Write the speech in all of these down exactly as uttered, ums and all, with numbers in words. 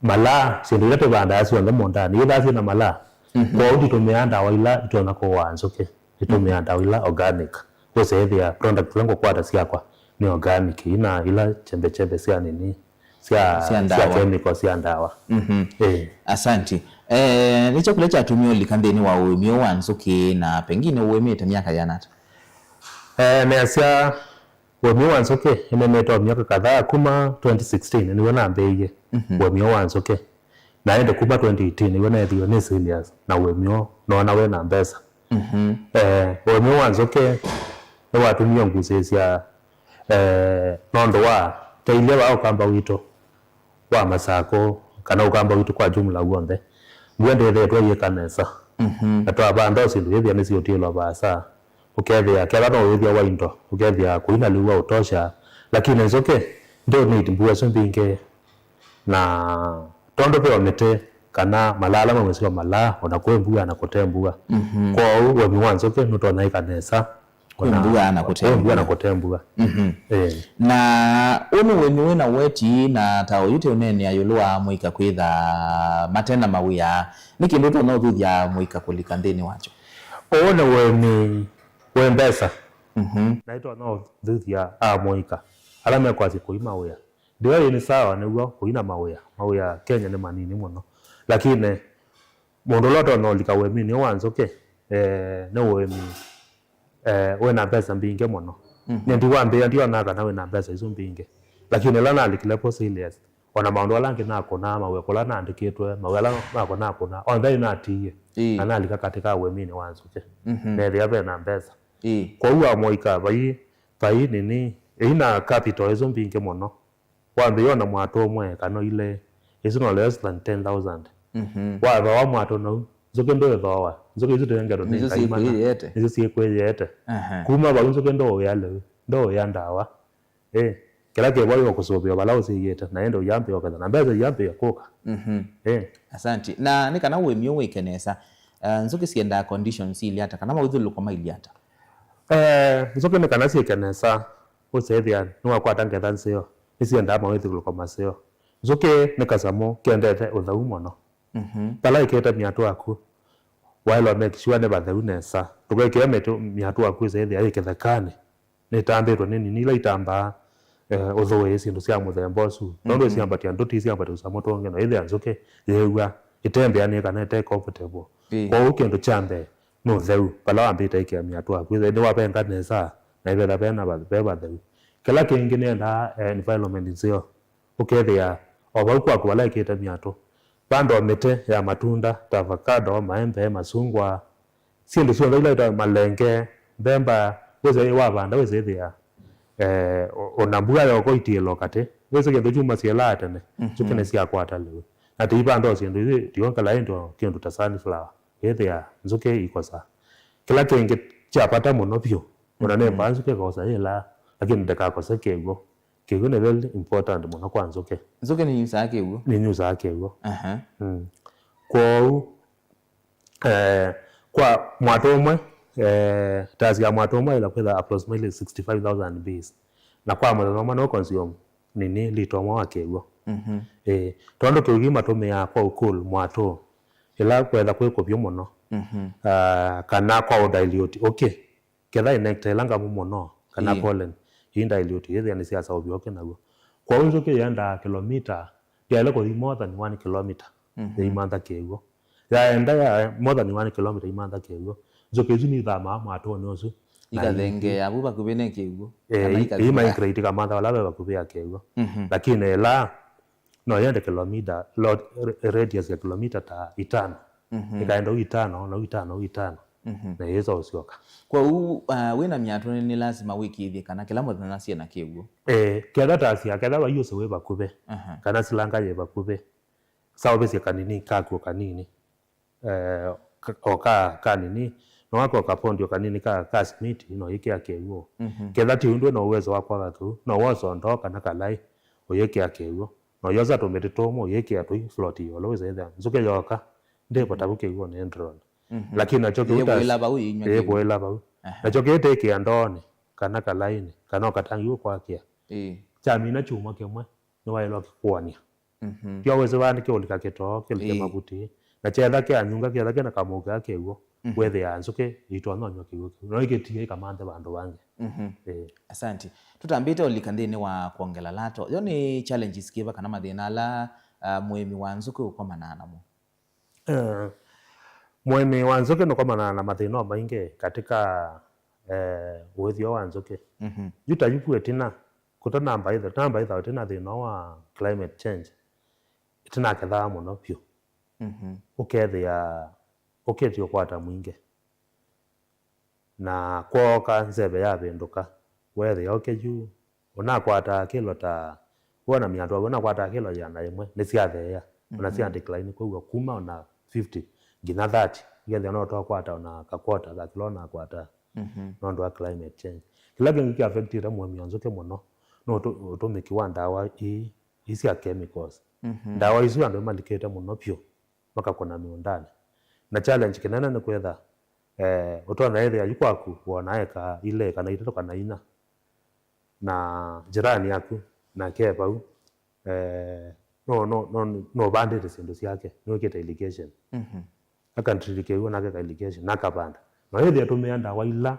Malaa, syĩndũ ila tũvandaa syonthe mũũndanĩ, ithwaa syĩ na malaa. Mhm. Kwoou nditũmĩaa ndawa ila itonya kũaa nzũkĩ, nĩtũmĩaa ndawa ila organic. Wĩsĩthĩa product ila ngũkwata syakwa nĩ organic, ina ila chembe chembe sya nini, sya, Sya sya ndawa. chemical sya ndawa. Mhm. Eh. Asanti. Eh, nĩ kyaũ kĩla kyatumie ũlika nthĩnĩ wa ũĩmi ũũ wa nzũkĩ, na pengine ũĩmĩte myaka yĩana ata? Eh, neasya ũĩmi wa nzũkĩ nĩnĩmĩte o myaka kadhaa, kuma twenty sixteen nĩw'o nambĩĩie Mhm. ũĩmi wa nzũkĩ. Na ĩndĩ kuma twenty eighteen nĩw'o neethĩiwe nĩ serious na ũĩmi ũũ, noona wĩ na mbesa. Mhm. Eh, ũĩmi wa nzũkĩ nĩwatumie ngusĩĩsya, eh, nũndũ wa tailyĩ wa ũkamba witũ wa Masakũ, kana ũkamba witũ kwa jumla w'onthe. Mbua ndĩthetwe ĩyĩka nesa. Mhm. Na twavanda o syĩndũ yĩthĩa nĩsiũtĩlwa vaasa. Ũkethĩa, kethwa no wĩthĩa wa indo, ũkethĩa kũina lĩu wa ũtosha, lakini nzũkĩ ndĩ need mbua isu mbingĩ. Na tondũ ve o mĩtĩ, kana malaa ala maumĩsĩwa malaa, ona kwĩ mbua na kũte mbua. Mhm. Kwoou ũĩmi wa nzũkĩ nũtonya ĩka nesa, Kwĩ ona mbua na kũte kwĩ mbua na mbua. kũte mbua. Mhm. Eh. Na ũũ nĩ ũĩmi wĩ na weti, na ta ũyu tũũneenea ĩũlũ wa amũika kwĩtha mate na mawĩa, nĩ kĩndũ ũtonya ũthuthya amũika kũlika nthĩnĩ wakyo? Ũũ nĩ ũĩmi wĩ mbesa. Mhm. Na ĩtonya ũthuthya amũika ala mekwasya kũi mawĩa. Ndio, ĩĩ, nĩ sawa nĩw'o kũina mawĩa. Mawĩa Kenya nĩ manini mũno. Lakini mũndũ ũla ũtonya ũlika ũĩminĩ ũũ wa nzũkĩ, eh, nĩ ũĩmi, eh, wĩ na mbesa mbingĩ mũno. Mhm. Nĩ ndiwambĩĩa, ndionaa kana wĩ na mbesa isu mbingĩ. Lakini ĩla nalikile po serious, ona maũndũ ala angĩ nakũnaa, mawĩa kũla naandĩkĩtwe, mawĩa ala makũnaa kũnaa, onthe nĩnatiie. Ĩĩ. Na nalika katĩ ka ũĩminĩ wa nzũkĩ. Mhm. Neethĩa ve na mbesa. Ĩĩ. Kwoou amũika vai, vai nini, ĩina capital isu mbingĩ mũno. Wambĩĩa ona mwatũ ũmwe kana ilĩ, isu no less than ten thousand. Mhm. Wathooa mwatũ nau, nzũkĩ ndwĩthooa. Nzũkĩ isu tũnengetwe nĩ Nĩsyo Ngai mana. Syĩkwĩyĩete. Nĩsyo syĩkwĩyĩete. Aha. Kuma vau nzũkĩ ndũũĩa lĩu, ndũũĩa ndawa. Eh, kĩla kĩvo yũkũsũvĩwa vala ũsiĩĩte, na ĩndĩ ũyambĩĩa ũketha, na mbesa iyambĩĩa kũka. Mhm. Eh. Asanti. Na nĩ kana ũĩmi ũũ wĩke nesa, eh, nzũkĩ syendaa conditions ili ata, kana mawĩthyũlũlũko maili ata? Eh, nzũkĩ nĩ kana syĩke nesa, ũsethĩa nĩwakwata ngetha nzeo, nĩsyendaa mawĩthyũlũlũko maseo. Nzũkĩ nĩ kasamũ kendete ũtheu mũno. Mhm. Vala ĩkĩte myatũ yaku, waĩlwa make sure nĩ vatheu nesa. Ndũkekĩe mĩtũ-, myatũ yaku ĩsethĩa yĩ kĩthekanĩ, nĩtambĩtwe nĩ nini ila itambaa, eh, ũthũĩ syĩndũ sya mũthemba ũsu. Nũndũ Mhm. isyambatya ndũti, isyambatya tũsamũ tũngĩ, no ĩthĩa nzũkĩ yĩw'a ĩtembeanĩe kana ĩte comfortable. Ĩĩ. Kwoou kĩndũ kya mbee nĩ ũtheu, vala wambĩte ĩkĩa myatũ yaku, ĩthĩa nĩwavenga nesa, na ĩvetha vena va-, ve vatheu. Kĩla kĩngĩ nĩendaa, eh, environment nzeo. Ũkethĩa o vau kwaku vala ĩkĩte myatũ, vanda o mĩtĩ ya matunda ta avocado, maembe, masungwa, syĩndũ syonthe ila ita malenge, mbemba, wĩsĩ wavanda, wĩsĩthĩa, eh, o-, ona mbua yoka ũitiĩla o katĩ, wĩsĩ kĩndũ kyumasya ĩlaa tene, Mhm. nzũkĩ nĩsyakwata lĩu. Na tĩivanda o syĩndũ ithi, tiongela ĩndĩ o kĩndũ ta sunflower, wĩthĩa nzũkĩ ikosa. Kĩla kĩngĩ kya vata mũno vyũ, ona Mhm. nĩmba nzũkĩ ĩkosa yĩlaa, lakini ndĩkakose kĩw'ũ. Kĩw'ũ nĩ very important mũno kwa nzũkĩ. Nzũkĩ nĩnyusaa kĩw'ũ? Nĩnyusaa kĩw'ũ. Aha. Mm. Kwoou, eh, kwa mwatũ ũmwe, eh, tasi ya mwatũ ũmwe ĩla kwĩtha approximately sixty-five thousand bees. Na kwa mũthenya ũmwe no consume nini lita ũmwe wa kĩw'ũ. Mhm. Eh, tondũ kĩw'ũ kĩu matũmĩaa kwa ũkũl mwatũ, ĩla kwetha kwĩ kũvyũ mũno. Mhm. Ah, kana kwa ũdilute ũkĩ. Ketha ĩ nectar ĩla ngamu mũno, kana Ĩĩ. pollen, ĩi dilute, yĩthĩa nĩsyasaũvya ũkĩ naw'o. Kwoou nzũkĩ yendaa kĩlomita, ndyaĩle kũthi more than one kilometer, Mhm. yĩimantha kĩw'ũ. Yaenda ya more than one kilometer imantha kĩw'ũ, nzũkĩ isu nithamaa mwatũnĩ ũsu, na Ikathengeea vu vakuvĩ ne kĩw'ũ, eh, kana i-, ikathengeea. Iimigrate ikamantha vala ve vakuvĩ ya kĩw'ũ. Mhm. Lakini ĩla no yende kilomita, lo-, radius ya kilomita ta itano. Mhm. Ĩkaenda ũu itano, na ũu itano, ũu itano. Mhm. Na yĩsa ũsyoka. Kwoou, ah, wĩ na myatũ nĩ, nĩ lasima wĩkĩĩthye kana kĩla mũthenya syĩ na kĩw'ũ. Eh, ketha ta sya, ketha vai ũsĩ wĩ vakuvĩ, Aha. kana silanga yĩ vakuvĩ, saũvĩsye kanini kaku kanini. Eh, ka-, o ka, kanini, no wake o kapondio kanini ka, ka simiti, no yĩkĩa kĩw'ũ. Mhm. Ketha ti ũndũ no uwezo wa kwaka kĩu, no wosa ndoo kana kalai, ũyĩkĩa kĩw'ũ. No yosa tũmĩtĩ tũmũ, ũyĩkĩa tũi float ĩũlũ, wĩsĩthĩa nzũkĩ yoka, ndĩvo tavu kĩw'ũ nĩ drone. Mhm. Lakini nakyo kĩu ta- Yĩvũĩla vau, yĩinywa kĩw'ũ. Yĩvũĩla vau. Aha. Nakyo kĩtĩkĩa ndoonĩ, kana kalainĩ, kana o katangi ũkwakĩa. Ĩĩ. Kyamina kyumwa kĩmwe, nĩwaĩlwa kĩkũanĩa. Mhm. Tio wĩsĩ vandũ kĩũlika kĩtoo, kĩũlike Ĩĩ. mavuti. Na kyetha kĩanyunga, kyetha kĩna kamũka kĩw'o, Mhm. wĩthĩaa nzũkĩ itonya ũnywa kĩw'o kĩu. No ĩkĩtie ĩkamanthe vandũ vangĩ. Mhm. Ĩĩ. Asante. Tũtambĩte ũlika nthĩnĩ wa kwongela lato. Yo nĩ challenges kĩva kana mathĩna ala, ah, mũĩmi wa nzũkĩ ũkomanaa namo? Eh, mũĩmi wa nzũkĩ nũkomanaa na mathĩna o maingĩ katika, eh, ũĩthyo wa nzũkĩ. Mhm. Yu ta yu vu ĩtina, kũtanamba ĩtha-, tanamba ĩthawa ĩtina thĩna wa climate change, ĩtinakethaa mũno vyũ. Mhm. Ũkethĩa ũkĩtie ũkwata mwingĩ. Na kwooka nzeve yavĩndũka, weethĩa ũkĩ yu, ũnakwataa kĩlo ta, wona mĩatũ avu, ũnakwataa kĩlo ĩana ĩmwe, nĩsyatheea, ona sya Mhm. decline, kwĩw'a kuma ona fifty nginya thirty, ũkethĩa no ũtokwata ona kakwota ka kĩla ũnakwataa, Mhm. nũndũ wa climate change. Kĩla kĩngĩ kĩ affectĩte mũĩmi wa nzũkĩ mũno, nĩ ũtũ-, ũtũmĩki wa ndawa ii, ii sya chemicals. Mhm. Ndawa isu andũ nĩmalikĩte mũno vyũ. Makakũna mĩũndanĩ. Na challenge kĩnene nĩ kwĩtha, eh, ũtonya ĩthĩa yu kwaku wona eka ilĩ kana itatũ kana inya, na jirani yaku nake e vau, eh, no, no, no, no ũvandĩte syĩndũ syake, nĩwĩkĩte irrigation. Mhm. Akantirikĩw'o nake ka irrigation, na akavanda. Na ĩthĩa tũmĩa ndawa ila,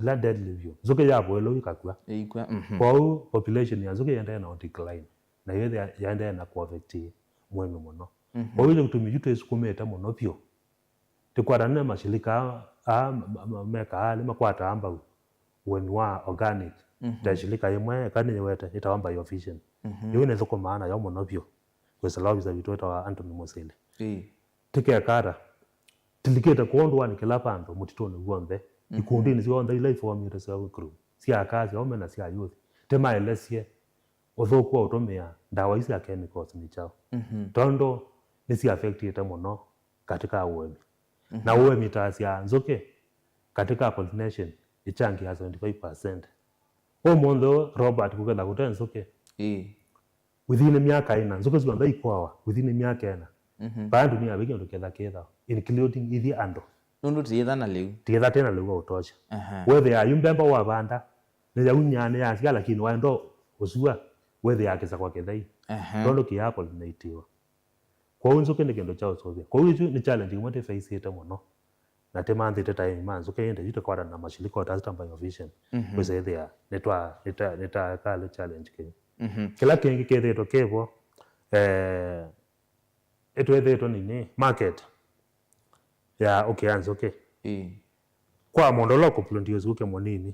ila deadly vyũ. Nzũkĩ yavoelou ikakw'a. Ĩikw'a, mhm. Kwoou population ya nzũkĩ yendee na decline. Na ĩthĩa yaendee na kũ affect mũĩmi mũno. Mhm. Kwoou ĩla tũtumi yu twĩsukumĩte mũno vyũ. Tũkwatane na mashirika aa, aa, ma, ma, ma, mekaa, nĩmakwataa mbau ũĩmi wa organic. Mhm. Ta shirika ĩmwe, eka nĩyĩwete, ĩtawa Biovision. Mhm. Yĩu nĩthũkũmaa nayo mũno vyũ. Kwĩsĩla ovisa witũ wĩtawa Anthony Mũsili. Ĩĩ. Tĩkeka ata? Tĩlikĩte kwondũ wa nĩ kĩla vandũ, mũtitũnĩ w'onthe. Mhm. Ikundinĩ syonthe ila ifomĩte sya group, sya aka, sya aũme na sya youth. Tĩmaelesye ũthũku wa ũtũmĩa ndawa ii sya chemicals nĩ kyaũ. Mhm. Tondũ nĩsi affectĩte mũno katika ũĩmi. Mhm. Na ũĩmi ta sya nzũkĩ katika pollination ĩkyangĩaa seventy-five percent. Ũmũnthĩ ũũ, Robert, kũketha kũte nzũkĩ. Ĩĩ. Within myaka ĩna, nzũkĩ syonthe ikwawa within myaka ĩna. Mhm. Vaa ndunia ve kĩndũ kĩtha kĩthawa, including ithyĩ andũ. Nũndũ tĩyĩtha na lĩu. Tĩyĩtha tĩna lĩu wa ũtosha. Aha. Wethĩa yu mbemba wavanda, nĩyaunyaa, nĩyasya, lakini waenda ũsua, wethĩa kĩsakwa kĩthei. Aha. Tondũ kĩya pollinatiwa. Kwoou nzũkĩ nĩ kĩndũ kya ũsũvĩa. Kwoou ĩsu nĩ challenge ĩmwe tĩfaisĩte mũno. Na tĩmanthĩte ta aĩmi ma nzũkĩ ĩndĩ yu tũkwatana na mashirika o ta asu ta Biovision. Mhm. Kwĩsĩthĩa nĩtwa-, nĩta-, nĩtaekalĩ challenge kĩu. Mhm. Kĩla kĩngĩ kĩthĩtwe kĩvo, eh, ĩtwĩthĩtwe nini market ya ũkĩa nzũkĩ. Ĩĩ. Kwa mũndũ ũla ũkũproduce ũkĩ mũnini,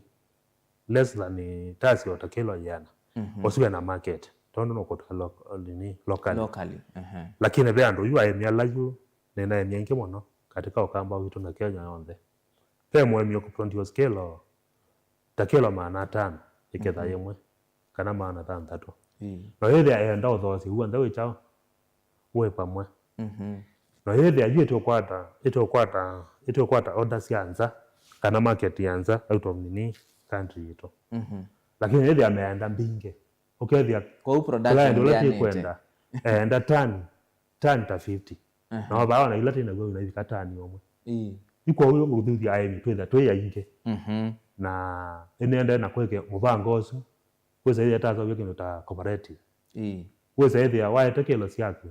less than, eh, tasi o ta kĩlo ĩana. Mhm. Ũsu ena market, tondũ nũkũta lo-, nini, locally. Locally, ehe. Lakini ve andũ yu aĩmi ala yu, nĩna aĩmi aingĩ mũno katika Ũkamba witũ na Kenya yonthe. Ve mũĩmi ũkũproduce kĩlo ta kĩlo maana atano ĩketha Mhm. yĩmwe, kana maana thanthatũ. Ĩĩ. Na yĩthĩa enda ũthoosye w'onthe wĩ kyaũ? Wĩ vamwe. Mhm. Na yĩthĩa yu ĩtũkwata, ĩtũkwata, ĩtũkwata order sya nza, kana market ya nza out of nini country yitũ. Mhm. Lakini yĩthĩa meenda mbingĩ. Ũkethĩa Kwoou production client ũla ndĩanĩte. Tĩkwenda, eenda tani, tani ta fifty. Aha. Na vaa ona ila twĩ naw'o, unavika tani ũmwe. Ĩĩ. Yu kwoou ũthuthya aĩmi twĩtha twĩ aingĩ. Mhm. Na ĩnĩendee na kwĩke mũvango ũsu, wĩsa ĩthĩa taseũvya kĩndũ ta cooperative. Ĩĩ. Wĩsa ĩthĩa waete kĩlo syaku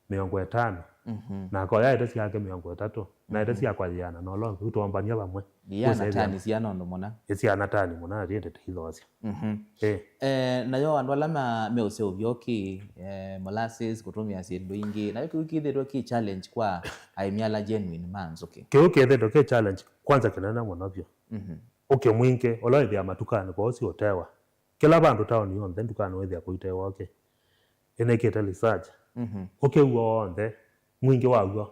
mĩongo ĩtano, Mhm. na akoya ete syake mĩongo ĩtatũ, na ete Mhm. syakwa yĩana, na ũla ũngĩ ũtombany'a vamwe. Yĩana Wĩsa ĩthĩa tani siana ũndũ mũna. Ĩsiana tani mũna, na tiende tũithoosya. Mhm. Ĩĩ. Eh, nayo andũ ala ma-, meũseũvya ũkĩ, eh, molasses, kũtũmĩa syĩndũ ingĩ, nayo kĩu kĩthĩtwe kĩ challenge kwa aĩmi ala genuine ma nzũkĩ. Kĩu kĩthĩtwe kĩ challenge kwanza kĩnene mũno vyũ. Mhm. Ũkĩ mwingĩ, ũla wĩthĩa matukanĩ, kwa ũsu ũtewa. Kĩla vandũ taoni yonthe, ndukanĩ wĩthĩa kũitewa ũkĩ. Ĩnĩkĩte research. Mhm. Ũkĩ w'onthe, mwingĩ waw'o,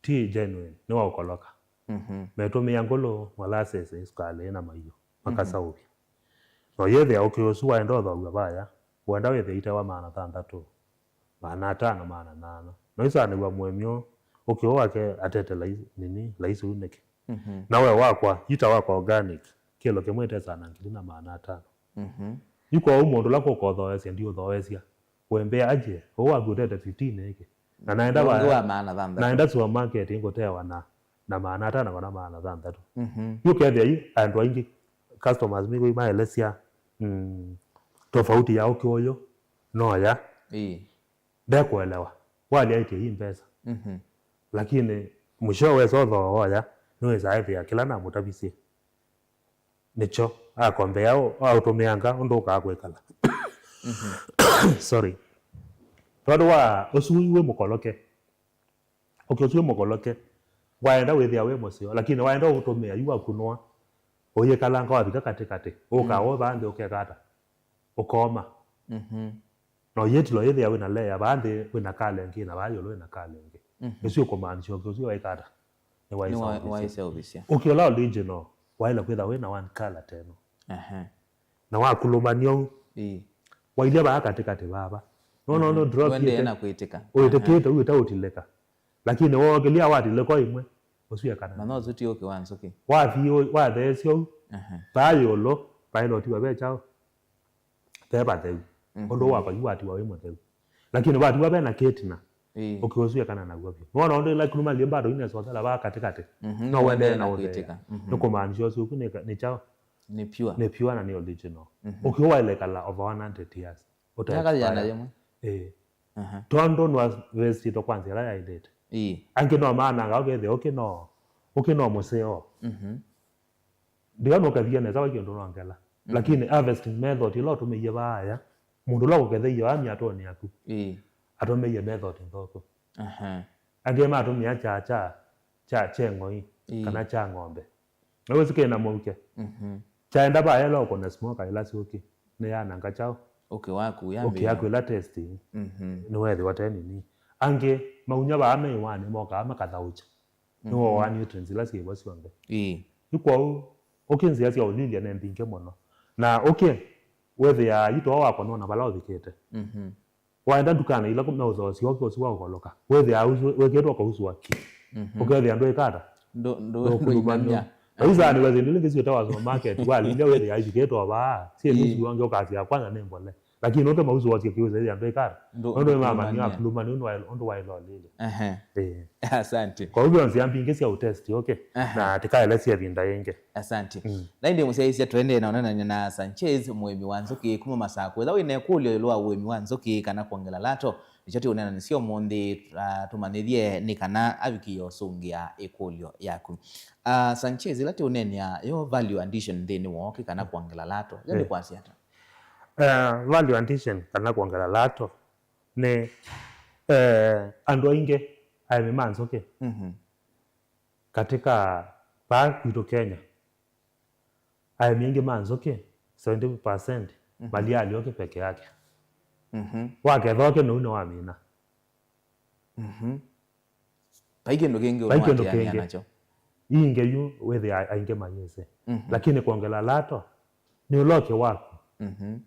ti genuine, nĩ wa ũkoloka. Mhm. Metũmĩa ngũlũ, molasses, sukalĩ na maiũ, Mhm. makasaũvya. No yĩthĩa ũkĩ ũsu waenda ũthoaw'a vaya, wenda wĩthĩa itewa maana thanthatũ, maana atano, maana nyanya. No isanĩw'a mũĩmi ũũ, ũkĩ ũũ wake atete lai-, nini, laisi ũu nĩkĩ? Mhm. Na we wakwa, yu ta wakwa organic, kĩlo kĩmwe ĩtesana ngili na maana atano. Mhm. Yu kwoou mũndũ ũla kũkothoesya, ndiũthoesya. Wembea aje, ũũ waku ũtete fifteen ĩkĩ. Na naenda Ũngĩ wa, wa maana thanthatũ. Naenda supermarket ngũtewa na, na maana atano kana maana thanthatũ. Mhm. Yu kethĩa yu, andũ aingĩ, customers mĩkũ maelesya, mm, tofauti ya ũkĩ ũyũ, no ya. Ĩĩ. ndekũelewa. Walyaĩtye ii mbesa. Mhm. Lakini mũseo wesa ũthooa woya, nĩwĩsaa ĩthĩa kĩla namũtavisye nĩkyo akombea, aũtũmĩanga ũndũ ũkaa kwĩkala. Mhm. Sorry. Tondũ wa ũsu wĩ mũkoloke. Okay, ũsu wĩ mũkoloke. Waenda wĩthĩa wĩ mũseo, lakini waenda ũtũmĩa yu wakunũa, ũyĩkalanga wavika katĩkatĩ, ũkaa Mm. wova nthĩ ũkeka ata? Ũkoma. Mhm. Na ũyĩtilo yĩthĩa wĩna layer, vaa nthĩ wĩna color ĩngĩ, na vaa ĩũlũ wĩna color ĩngĩ. Mhm. Ĩsu ĩkũmaanisya ũkĩ ũsu waika ata? Nĩ wa- Nĩwaiseũvĩsya. Ũkĩ ũla original, waĩle kwĩtha wĩna one color teno. Ehe. Na wakulumany'a ũu, Ĩĩ. Wailya vaa katĩkatĩ vava. Nona Mhm. ũndũ drop Nũendee ĩte- na kwĩtĩka. Ũĩtĩkĩte Aha. Ũu ĩtaũtilĩka. Lakini wookĩlya watilĩka ĩmwe, ũsu ekana. Na no ũsu ti ũkĩ wa nzũkĩ. Wathi ũ- watheesya ũu, Aha. Vaa ĩũlũ, vaĩle ũtiwa ve kyaũ? Ve vatheu. Mhm. Ũndũ wakwa yu watiwa wĩ mũtheu. Lakini vatiwa ve na kĩtina, Ĩĩ. Ũkĩ ũsu ekana naw'o vyũ. Nona ũndũ ĩla kĩluma liĩ bado ĩnesokela vaa katĩkatĩ. Mhm. No Nũendee ũendee na na ũthea. Kwĩtĩka. Mhm. Nĩ kũmaanisya ũsu ũku nĩ ka- nĩ kyaũ? Nĩ pure. Nĩ pure na nĩ original. Mhm. Ũkĩ waĩle kala over one hundred years. Myaka yĩana yĩmwe? Ĩĩ. Aha. Tondũ nĩwavesitĩtwe kwa nzĩa ĩla yaĩlĩte. Ĩĩ. Angĩ no maananga ũkethĩa ũkĩ no, ũkĩ no mũseo. Mhm. Ndio nũkethie nesa wa kĩndũ nongela. Mhm. Lakini harvesting method ĩla ũtũmĩie vaaya, mũndũ ũla ũkũketheie vaa myatoni yaku, Ĩĩ. Atũmĩie method nthũku. Aha. Angĩ matũmĩa kyaa kya, kya, kya ng'oi, Ĩĩ. Kana kya ng'ombe. Na wĩsĩ kĩna mũuke. Mhm. Kyaenda vaela ũkũna smoker ĩla syũkĩ, nĩyananga kyaũ? Ũkĩ waku, ũkĩ yaku ĩla test. Mhm. Nĩwethĩwa te nini. Angĩ, maunya vaa meiwanĩ mokaa makathaũkya. Mhm. Nĩwoaa nutrients ila syĩvo syonthe. Ĩĩ. Yu kwoou, ũkĩ nzĩa sya ũlilya nĩ mbingĩ mũno. Na ũkĩ, wĩthĩaa yu too wakwa nona vala ũvikĩte. Mhm. Waenda ndukanĩ ila meũthoosya ũkĩ ũsu wa ũkoloka, wĩthĩaa ũsu wĩkĩtwe kausu wa ki. Mhm. Ũkethĩa ndwĩkata? Ndũ- ndũ- Ndũkulumany'a. Ndũinamya. Aisaanĩw'a syĩndũ ilĩ ingĩ syũtawa supermarket, walilya wĩthĩaa ivikĩtwe vaa, syĩ Ĩĩ. Nusu yonge ũkasya kwanza nĩ mbole. Lakini ũke mausu wosye kiwĩsa ĩthĩa ndwĩkata. Ndũ- Nũndũ nĩmamanyia ndũkulumany'a. Akuluma nĩu nĩwaĩle- ũndũ waĩle ũlilya. Ehe. Ĩĩ. Asante. Kwa hivyo nzĩa mbingĩ sya ũtesti ũkĩ, Aha. Na tikaelesye ĩvinda yĩngĩ. Asante. Mm. Na ĩndĩ mũsyaĩĩsya tũendee na ũneenany'a na Sanchez, mũĩmi wa nzũkĩ kuma Masakũ. Ethĩwa wĩ na ĩkũlyo ĩũlũ wa ũĩmi wa nzũkĩ kana kwongela lato, nĩkyo tũũneena nĩsyo ũmũnthĩ, ah, tũmanyĩthye nĩ kana avikĩe ũsũngĩa ĩkũlyo yaku. Ah, Sanchez, ĩla tũũneenea yo value addition nthĩnĩ wa ũkĩ kana kwongela lato, yo nĩ Eh. Kwasya ata? Eh, value addition kana kwongela lato nĩ, eh, andũ aingĩ aĩmi ma nzũkĩ Mhm. Katika vaa kwitũ Kenya, aĩmi aingĩ ma nzũkĩ, seventy percent, Mhm. Malialya ũkĩ peke yake. Mhm. Waketha ũkĩ nũu nĩwamina. Mhm. Vai kĩndũ kĩngĩ Vai kĩndũ ũnũatĩanĩa kĩngĩ. Nakyo. Ingĩ yu wĩthĩa aingĩ mayĩsĩ. Mhm. Lakini kwongela lato, nĩ ũla ũkĩ waku. Mhm.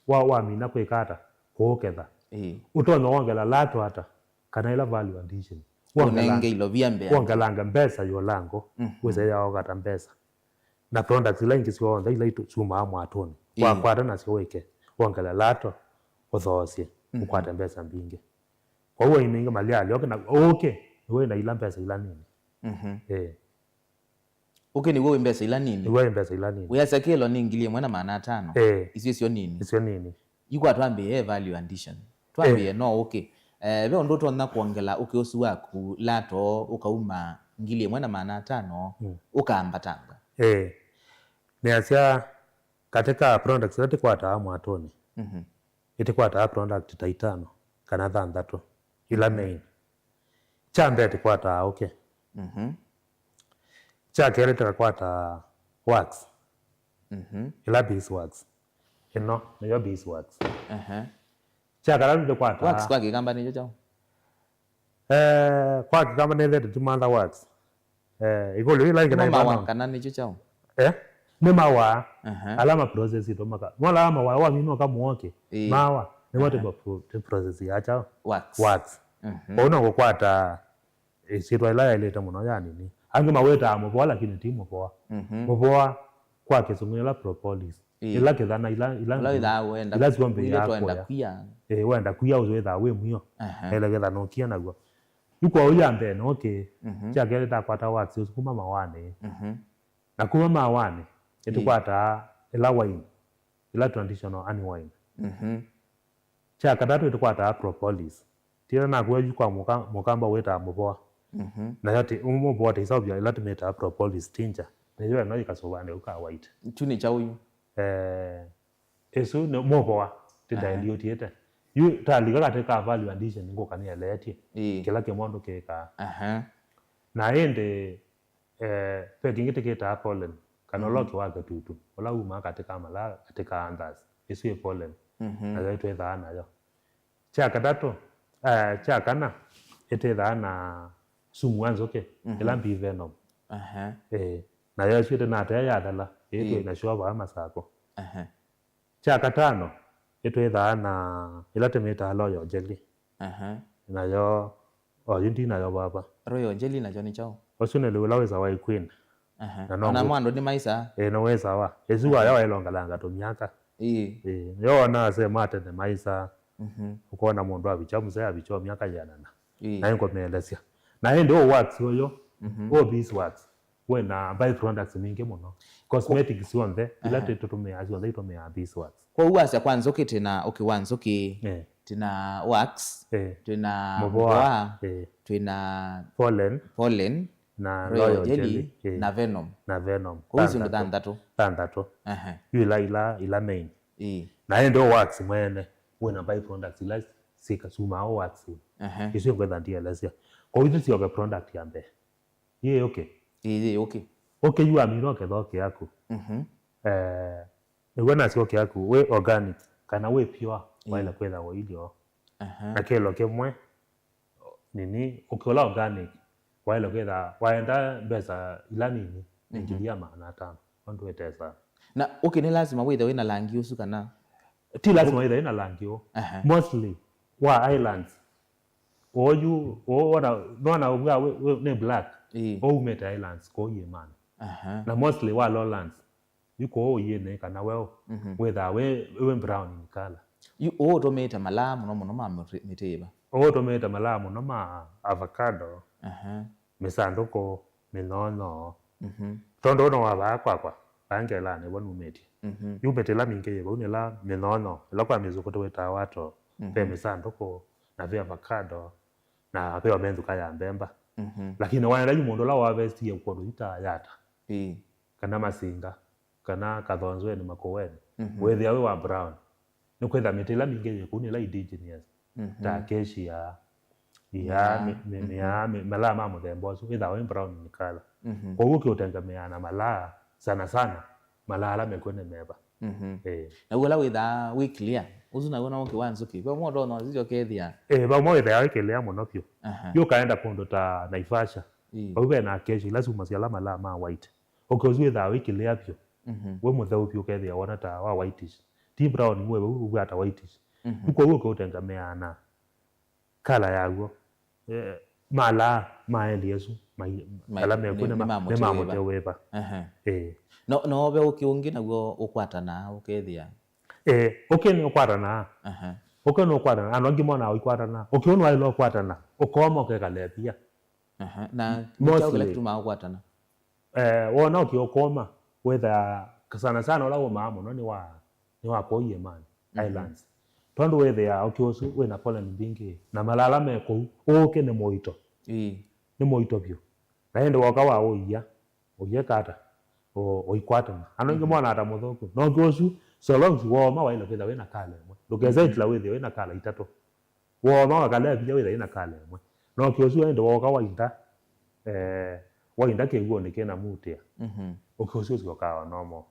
Wa- wamina kwĩka ata? Kũũketha. Ĩĩ. Ũtonya wongela lato ata? Kana ĩla value addition. Wongela- Ũnenge ilovia mbea. Wongelanga mbesa yũlango, Mhm. Wĩsa yaogata mbesa. Na products ila ingĩ syonthe ila itu- syumaa mwatũnĩ. Ĩĩ. Wakwata nasyo wĩke, wongela lato, ũthoosye, Mhm. Ũkwate mbesa mbingĩ. Kwoou aĩmi aingĩ Malialya ũkĩ na ũkĩ, nĩwĩ na ila mbesa ila nini. Mhm. Ĩĩ. Ũkĩ nĩw'o wĩ mbesa ila nini? Nĩw'o wĩ mbesa ila nini. Wĩasya kĩlo nĩ ngili ĩmwe na maana atano. Ĩĩ. Isu syo nini? Isyo nini. Yu kwa twambĩĩe value addition. Twambĩĩe Eh. No ũkĩ. Eh, ve ũndũ ũtonya kwongela ũkĩ ũsu waku lato ũkauma ngili ĩmwe na maana atano, Mm. Ũkaambatanga. Eh. Nĩasya katika products ila tĩkwataa mwatũnĩ, Mhm. Ĩtĩkwataa product ta itano kana thanthatũ ila Mhm. Main. Kya mbee tĩkwataa ũkĩ. Mhm. Kya kelĩ tĩkakwataa wax. Mhm. Ĩla beeswax. Ĩno nĩyo beeswax. Aha. Kya katatũ tĩkwataa Wax kwa Kĩkamba nĩkyo kyaũ? Eh, kwa Kĩkamba nĩthete ti mother wax. Eh, ĩkũlyo ĩla ĩngĩ Nĩ naĩvana. Mawa kana nĩkyo kyaũ? Eh? Nĩ mawa. Aha. Ala ma process itũ maka. Mwala mawaa wamina ũkamũoke. Ĩĩ. Mawa. Nĩmo Aha. Tĩ pro- tĩ process ya kyaũ? Wax. Wax. Mhm. Kwoou no kũkwata ĩsyĩtwa ĩla yaĩlĩte mũno ya nini. Angĩ mawĩtaa mũvoa, lakini ti mũvoa. Mhm. Mũvoa kwa Kĩsũngũ nĩ ĩla propolis. Ĩĩ. Ĩla kĩthana ila, ila Ũla wĩthaa wenda ila syombĩ kwia, ya twenda kũya. Kwia. Ĩĩ, wenda kwia ũsu wĩthaa wĩ mwio. Aha. Ĩla kĩthana ũkia naw'o. Yu kwoou ya mbee no kĩ, Mhm. Kya kelĩ takwata wax ũsu kuma mawanĩ. Mhm. Na kuma mawanĩ, Ĩĩ. Ĩtũkwataa ĩla wine, ĩla traditional honey wine. Mhm. Kya katatũ ĩtũkwataa propolis. Ti ĩla nakuwa yu kwa mũka-, mũkamba wĩtaa mũvoa. Mhm. Nayo ti, mũvoa tĩiseũvya ĩla tũmĩtaa propolis tincture. Nĩyo ĩno yĩkasũvanĩ ũka white. Kyu nĩ kyaũ yu? Eh, ĩsu nĩ mũvoa, ti Aha. dilute ĩte. Yu talika katĩ ka value addition ngũka nĩeleetye. Ĩĩ. Kĩla kĩmwe ũndũ kĩkaa. Aha. Na ĩndĩ, eh, ve kĩngĩ tĩkĩtaa pollen, kana Mhm. ũla ũkĩ wa kĩtutu, ũla wumaa katĩ ka mala, katĩ ka anthers. Ĩsu ĩ pollen. Mhm. Nayo ĩtwĩthaa nayo. Kya katatũ, eh, kya kana, ĩtĩthaa na sumu wa nzũkĩ, Mhm. ĩla bee venom. Aha. Eh, nayo ĩsu ĩtĩnatea yathela, ĩĩ Ĩĩ. twĩ nasyo vaa Masakũ. Aha. Kya katano, ĩtwĩthaa na ĩla tũmĩtaa royal jelly. Aha. Nayo, oyu ndi nayo vava. Royal jelly nakyo nĩ kyaũ? Ũsu nĩ lĩu ũla wĩsawa ĩ queen. Aha. Na no Ona ngu- mwa andũ nĩmaisaa. Ĩĩ, nĩwĩsawa. Ĩsu Aha. waya wailongalanga tũmyaka. Ĩĩ. Ĩĩ, nĩyo wonaa ase ma tene maisaa. Mhm. Ũkona mũndũ avikya, mũsee avikya o myaka yĩanana. Ĩĩ. Na ĩngũmeelesya. Na ĩndĩ ũ wax ũyũ, Mhm. ũ beeswax, wĩ na byproducts mingĩ mũno. Cosmetics syonthe, ila Aha. tũtũmĩaa syonthe itũmĩaa beeswax. Kwoou wasya kwa nzũkĩ, twĩ na ũkĩ wa nzũkĩ, Eh. twĩ na wax, Eh. twĩ na Mũvoa. mũvoa, Eh. twĩ na Pollen. pollen, Na royal Royal jelly, jelly, eh, na venom. Na venom. Kwoou icio nĩ Thanthatũ. thanthatũ. Thanthatũ. Aha. Yu ila, ila, ila main. Ĩĩ. Na ĩndĩ ũ wax mwene, wĩ na byproducts ila syĩkasumaa ũ wax. Aha. Isu ngwetha ndielesya. Kwoou isu syoke product ya mbee. Yĩ ũkĩ. Ĩĩ, yĩ ũkĩ. Ũkĩ yu amina ũketha ũkĩ yaku. Mhm. Eh, nĩw'o nasyo ũkĩ yaku wĩ organic, kana wĩ pure, Ĩĩ. waĩle kwĩtha ũilyo. Aha. Na kĩlo kĩmwe, nini, ũkĩ ũla organic, waĩle kwĩtha, waenda mbesa ila nini, nĩ Mhm. ngili ya maana atano, ũndũ ĩtesa. Na ũkĩ nĩ lasima wĩthe wĩ na langi ũsu kana? Ti lasima wĩthe wĩ na langi ũũ. Aha. Mostly, wa islands, ũyu, ũũ wona, nona ũvwa wĩ, wĩ, nĩ black, Ĩĩ. ũu umĩte islands, kũu yĩmana. Aha. Na mostly wa lowlands, yu kũũ ũyĩnĩ kana weũ, Mhm. wĩthaa wĩ, wĩ brown in color. Yu ũũ ũtũmĩĩte malaa mũno mũno ma mĩtĩ, mĩtĩ yĩva? Ũũ ũtũmĩĩte malaa mũno ma avocado, Aha. mĩsandũkũ, mĩnyonyo. Mhm. Tondũ ũno wa vaa kwakwa, vaa ngelanĩ vo numĩtye. Mhm. Yu mĩtĩ ĩla mingĩ yĩ vau nĩ ĩla mĩnyonyo, ĩla kwa mĩsũkũ tũwĩtaa wato, ve Mhm. mĩsandũkũ, na ve avocado, na ve o mĩnzũka ya mbemba. Mhm. Lakini waenda yu mũndũ ũla wavestie kũndũ yu ta Yata. Ĩĩ. Kana Masinga, kana Kathonzweni, Makueni, Mhm. wĩthĩa wĩ wa brown. Nĩ kwĩtha mĩtĩ ĩla mingĩ yĩ kũu nĩ ĩla indigenous, Mhm. ta acacia, iaa, Mĩaa. mĩ-, mĩ-, Mhm. mĩaa, mĩ-, malaa ma mũthemba ũsu, wĩthaa wĩ brown in color. Mhm. Kwoou ũkĩũtengemeaa na malaa, sana sana, malaa ala mekw'o nĩ meva. Mhm. Eh. Na w'o ũla wĩthaa wĩ clear, ũsu naw'o no ũkĩ wa nzũkĩ. Vamwe ũtonya ũsisya ũkethĩa. Eh, vamwe wĩthĩa wĩ clear mũno vyũ. Aha. Yu ũkaenda kũndũ ta Naivasha. Ĩĩ. Vau ve na acacia, ila syumasya ala malaa ma white. Ũkĩ ũsu wĩthaa wĩ clear vyũ. Mhm. Wĩ mũtheu vyũ ũkethĩa wona ta wa whitish. Ti brown wĩ vau, ũvwata whitish. Mhm. Yu kwoou ũkĩ ũtengemeaa na color yaw'o. Eh, malaa ma eli asu, mai-, Mai-, ala mekw'o nĩ, nĩ ma, nĩ nĩ ma mũtĩ ma mũtĩ wĩva? Wĩva. Aha. Eh. No, no ve ũkĩ ũngĩ naw'o ũkwatanaa ũkethĩa. Eh, ũkĩ nĩ ũkwatanaa. Aha. Ũkĩ nĩ ũkwatanaa. Andũ angĩ monaa ũikwatanaa. Ũkĩ ũũ nĩwaĩle ũkwatana. Ũkoma ũkekala ĩvia. Aha. Na nĩ kyaũ kĩla Mostly. kĩtumaa ũkwatana? Eh, wona ũkĩ ũkoma, wĩthaa sana sana ũla ũmaa mũno nĩ wa, nĩ wa kũu Yemani, Mhm. Islands. Tondũ wĩthĩaa ũkĩ ũsu wĩ na pollen mbingĩ, na malaa ala me kũu, ũkĩ nĩ mũito. Ĩĩ. Nĩ mũito vyũ. Na ĩndĩ woka wa ũia, ũieka ata? Ũ-, ũikwatana. Andũ aingĩ Mhm. monaa ta mũthũku. Na ũkĩ ũsu, so long as wooma waĩle kwĩtha wĩ na kala ĩmwe. Ndũkesa Mhm. ĩtila wĩthĩe wĩ na kala itatũ. Wooma wakala vinya wĩtha wĩ na kala ĩmwe. Na ũkĩ ũsu ĩndĩ woka wainda, eh, wainda kĩw'ũnĩ kĩna mutĩa. Mhm. Ũkĩ ũsu ũsyokaa o normal.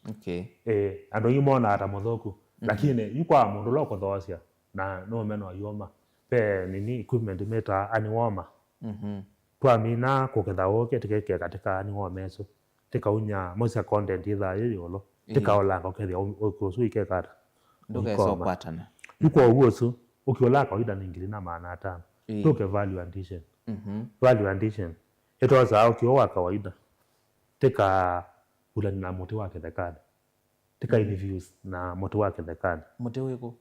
Okay. Eh, andũ aingĩ monaa ta mũthũku. Mhm. Lakini yu kwa mũndũ ũla ũkũthoosya, na nũũmena ũyũma. Ve nini equipment mĩtaa armywormer. Mhm. Twamina kũketha ũkĩ, tũkekĩa katĩ ka armywormer ĩsu. Tĩkaunya moisture content yĩthaa yĩ ĩũlũ. Ĩĩ. Tĩkaolanga ũkethĩa ũ-, ũkĩ ũsu ikeka ata? Ndũkesa Ũikoma. ũkwatana. Yu kwoou ũsu, ũkĩ ũla kawaida nĩ ngili na maana atano. Ĩĩ. Tũke value addition. Mhm. Value addition. Ĩtosaa ũkĩ ũũ wa kawaida. Tĩkavulani na mũtĩ wa kĩthekanĩ. Tĩka Mhm. infuse na mũtĩ wa kĩthekanĩ. Mũtĩ wĩkũ?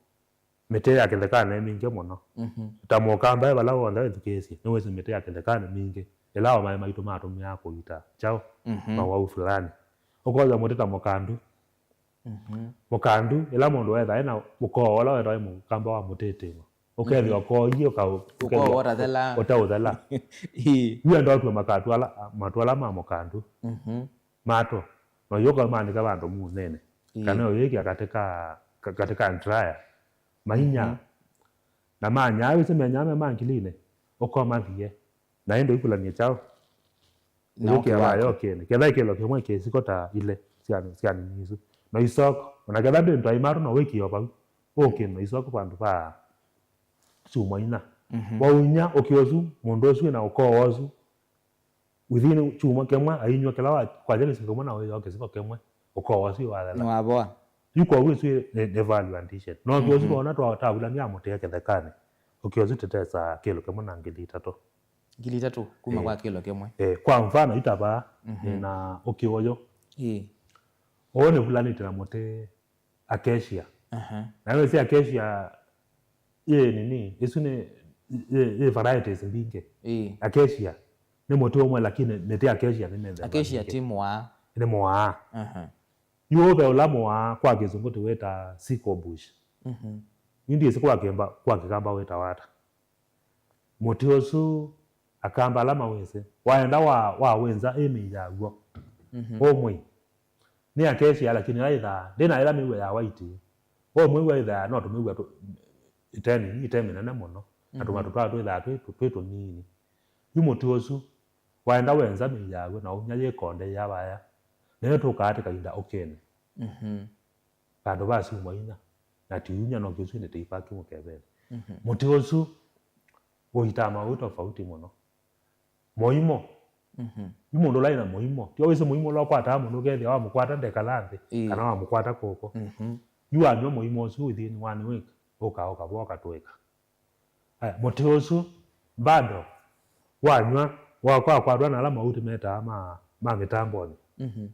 Mĩtĩ ya kĩthekanĩ nĩ mingĩ mũno. Mhm. Ta mũkamba e vala w'onthe wĩthukĩĩsye, nĩwĩsĩ mĩtĩ ya kĩthekanĩ mingĩ. Ĩla amaĩ maitũ matũmĩaa kũita kyaũ, Mhm. mawau fulani. Ũkosa mũtĩ ta mũkandu. Mhm. Mũkandu, ĩla mũndũ wethaa ena mũkoo ũla wetawa mũkamba wa mũtĩtĩng'o. Ũkethĩa ũkoie, ũka-, ũkethĩa ũtathela. Ũtaũthela. Ĩĩ. Yu enda ũtue makatwala, matwala ma mũkandu. Mhm. Mato. Na ũyũka ũmanĩke vandũ munene. Ĩĩ. Kana ũyĩkĩa katika, ka-, katika dryer. Mainyaa. Mhm. Na manyaa, wĩsĩ menyaa me ma ngilinĩ. Ũkomathie. Na ĩndĩ ũikulanie kyaũ? Na ũkĩa ũkĩa wayo ũkĩnĩ. Ketha ĩkĩlo kĩmwe kĩsiko ta ile sya, sya nini isu. Na isoko. Ona ketha ndĩ ndwai mato no wĩkĩo vau. Ũkĩnĩ na isoko vandũ va syumwa inya. Mhm. Waunya ũkĩa ũsu, mũndũ ũsu wĩna ũkoo ũsu, within kyumwa kĩmwe, ainywa kĩla wa-, kwasya kĩsiko kĩmwe na wĩoo kĩsiko kĩmwe, ũkoo ũsu wathela. Nĩwavoa. Yu kwoou ĩsu nĩ, nĩ value addition. No ũkĩa ũsu, mhm, nona twa-, twavulania mũtĩ kĩthekanĩ. Ũkĩa ũsu tũtesaa kĩlo kĩmwe na ngili itatũ. Ngili itatũ kuma, eh, kwa kĩlo kĩmwe. Eh, kwa mfano, itavaa, mhm, nĩ na ũkĩa ũyũ. Ĩĩ. Ũũ nĩvulanĩte na mũtĩ acacia. Aha. Na wĩsĩ acacia yĩ nini, isu nĩ, yĩ, yĩ varieties mbingĩ. Ĩĩ. Acacia nĩ mũtĩ ũmwe, lakini mĩtĩ acacia nĩ mĩthemba mingĩ. Acacia ti mũaa. Nĩ mũaa. Aha. Yu ũve ũla mũaa kwa kĩsũngũ tũwĩtaa sickle bush. Mhm. Yu ndyĩsĩ kwa kĩmba, kwa kĩkamba wĩtawa ata. Mũtĩ ũsu, akamba ala mawĩsĩ, waenda wa, wa wĩnza ĩ mĩi yaw'o. Mhm. Ũmwe. Nĩ acacia, lakini ĩla ĩthaa, ndĩ na ĩla mĩw'a ya white. Ũmwe wĩw'a ĩthaa, no tũmĩw'a tũ-, ĩteni, ite mĩnene mũno. Na, mhm, tũmatũ twa twĩthaa twĩ, twĩ tũnini. Yu mũtĩ ũsu, waenda wenza mĩi yaw'o, na ũmya yĩkonde ya vaya. Nayo tũkaa atĩ kainda ũkĩnĩ. Mhm. Vandũ va syumwa inya, na tiunya no kĩsu ĩndĩ tĩipaki mũkevenĩ. Mhm. Mũtĩ ũsu ũitaa maũũ tofauti mũno. Mũimo. Mhm. Yu mũndũ ũla ĩna mũimo, tio wĩsĩ mũimo ũla ũkwataa mũndũ ũkethĩa wamũkwata ndekala nthĩ, ĩĩ, kana wamũkwata kũkũ. Mhm. Yu wanywa mũimo ũsu within one week, ũka, ũkavoa ũkatũĩka. Aya, mũtĩ ũsu bado wanywa, wa-, wakwatwa na ala mauti metaa ma, ma mĩtambonĩ. Mhm.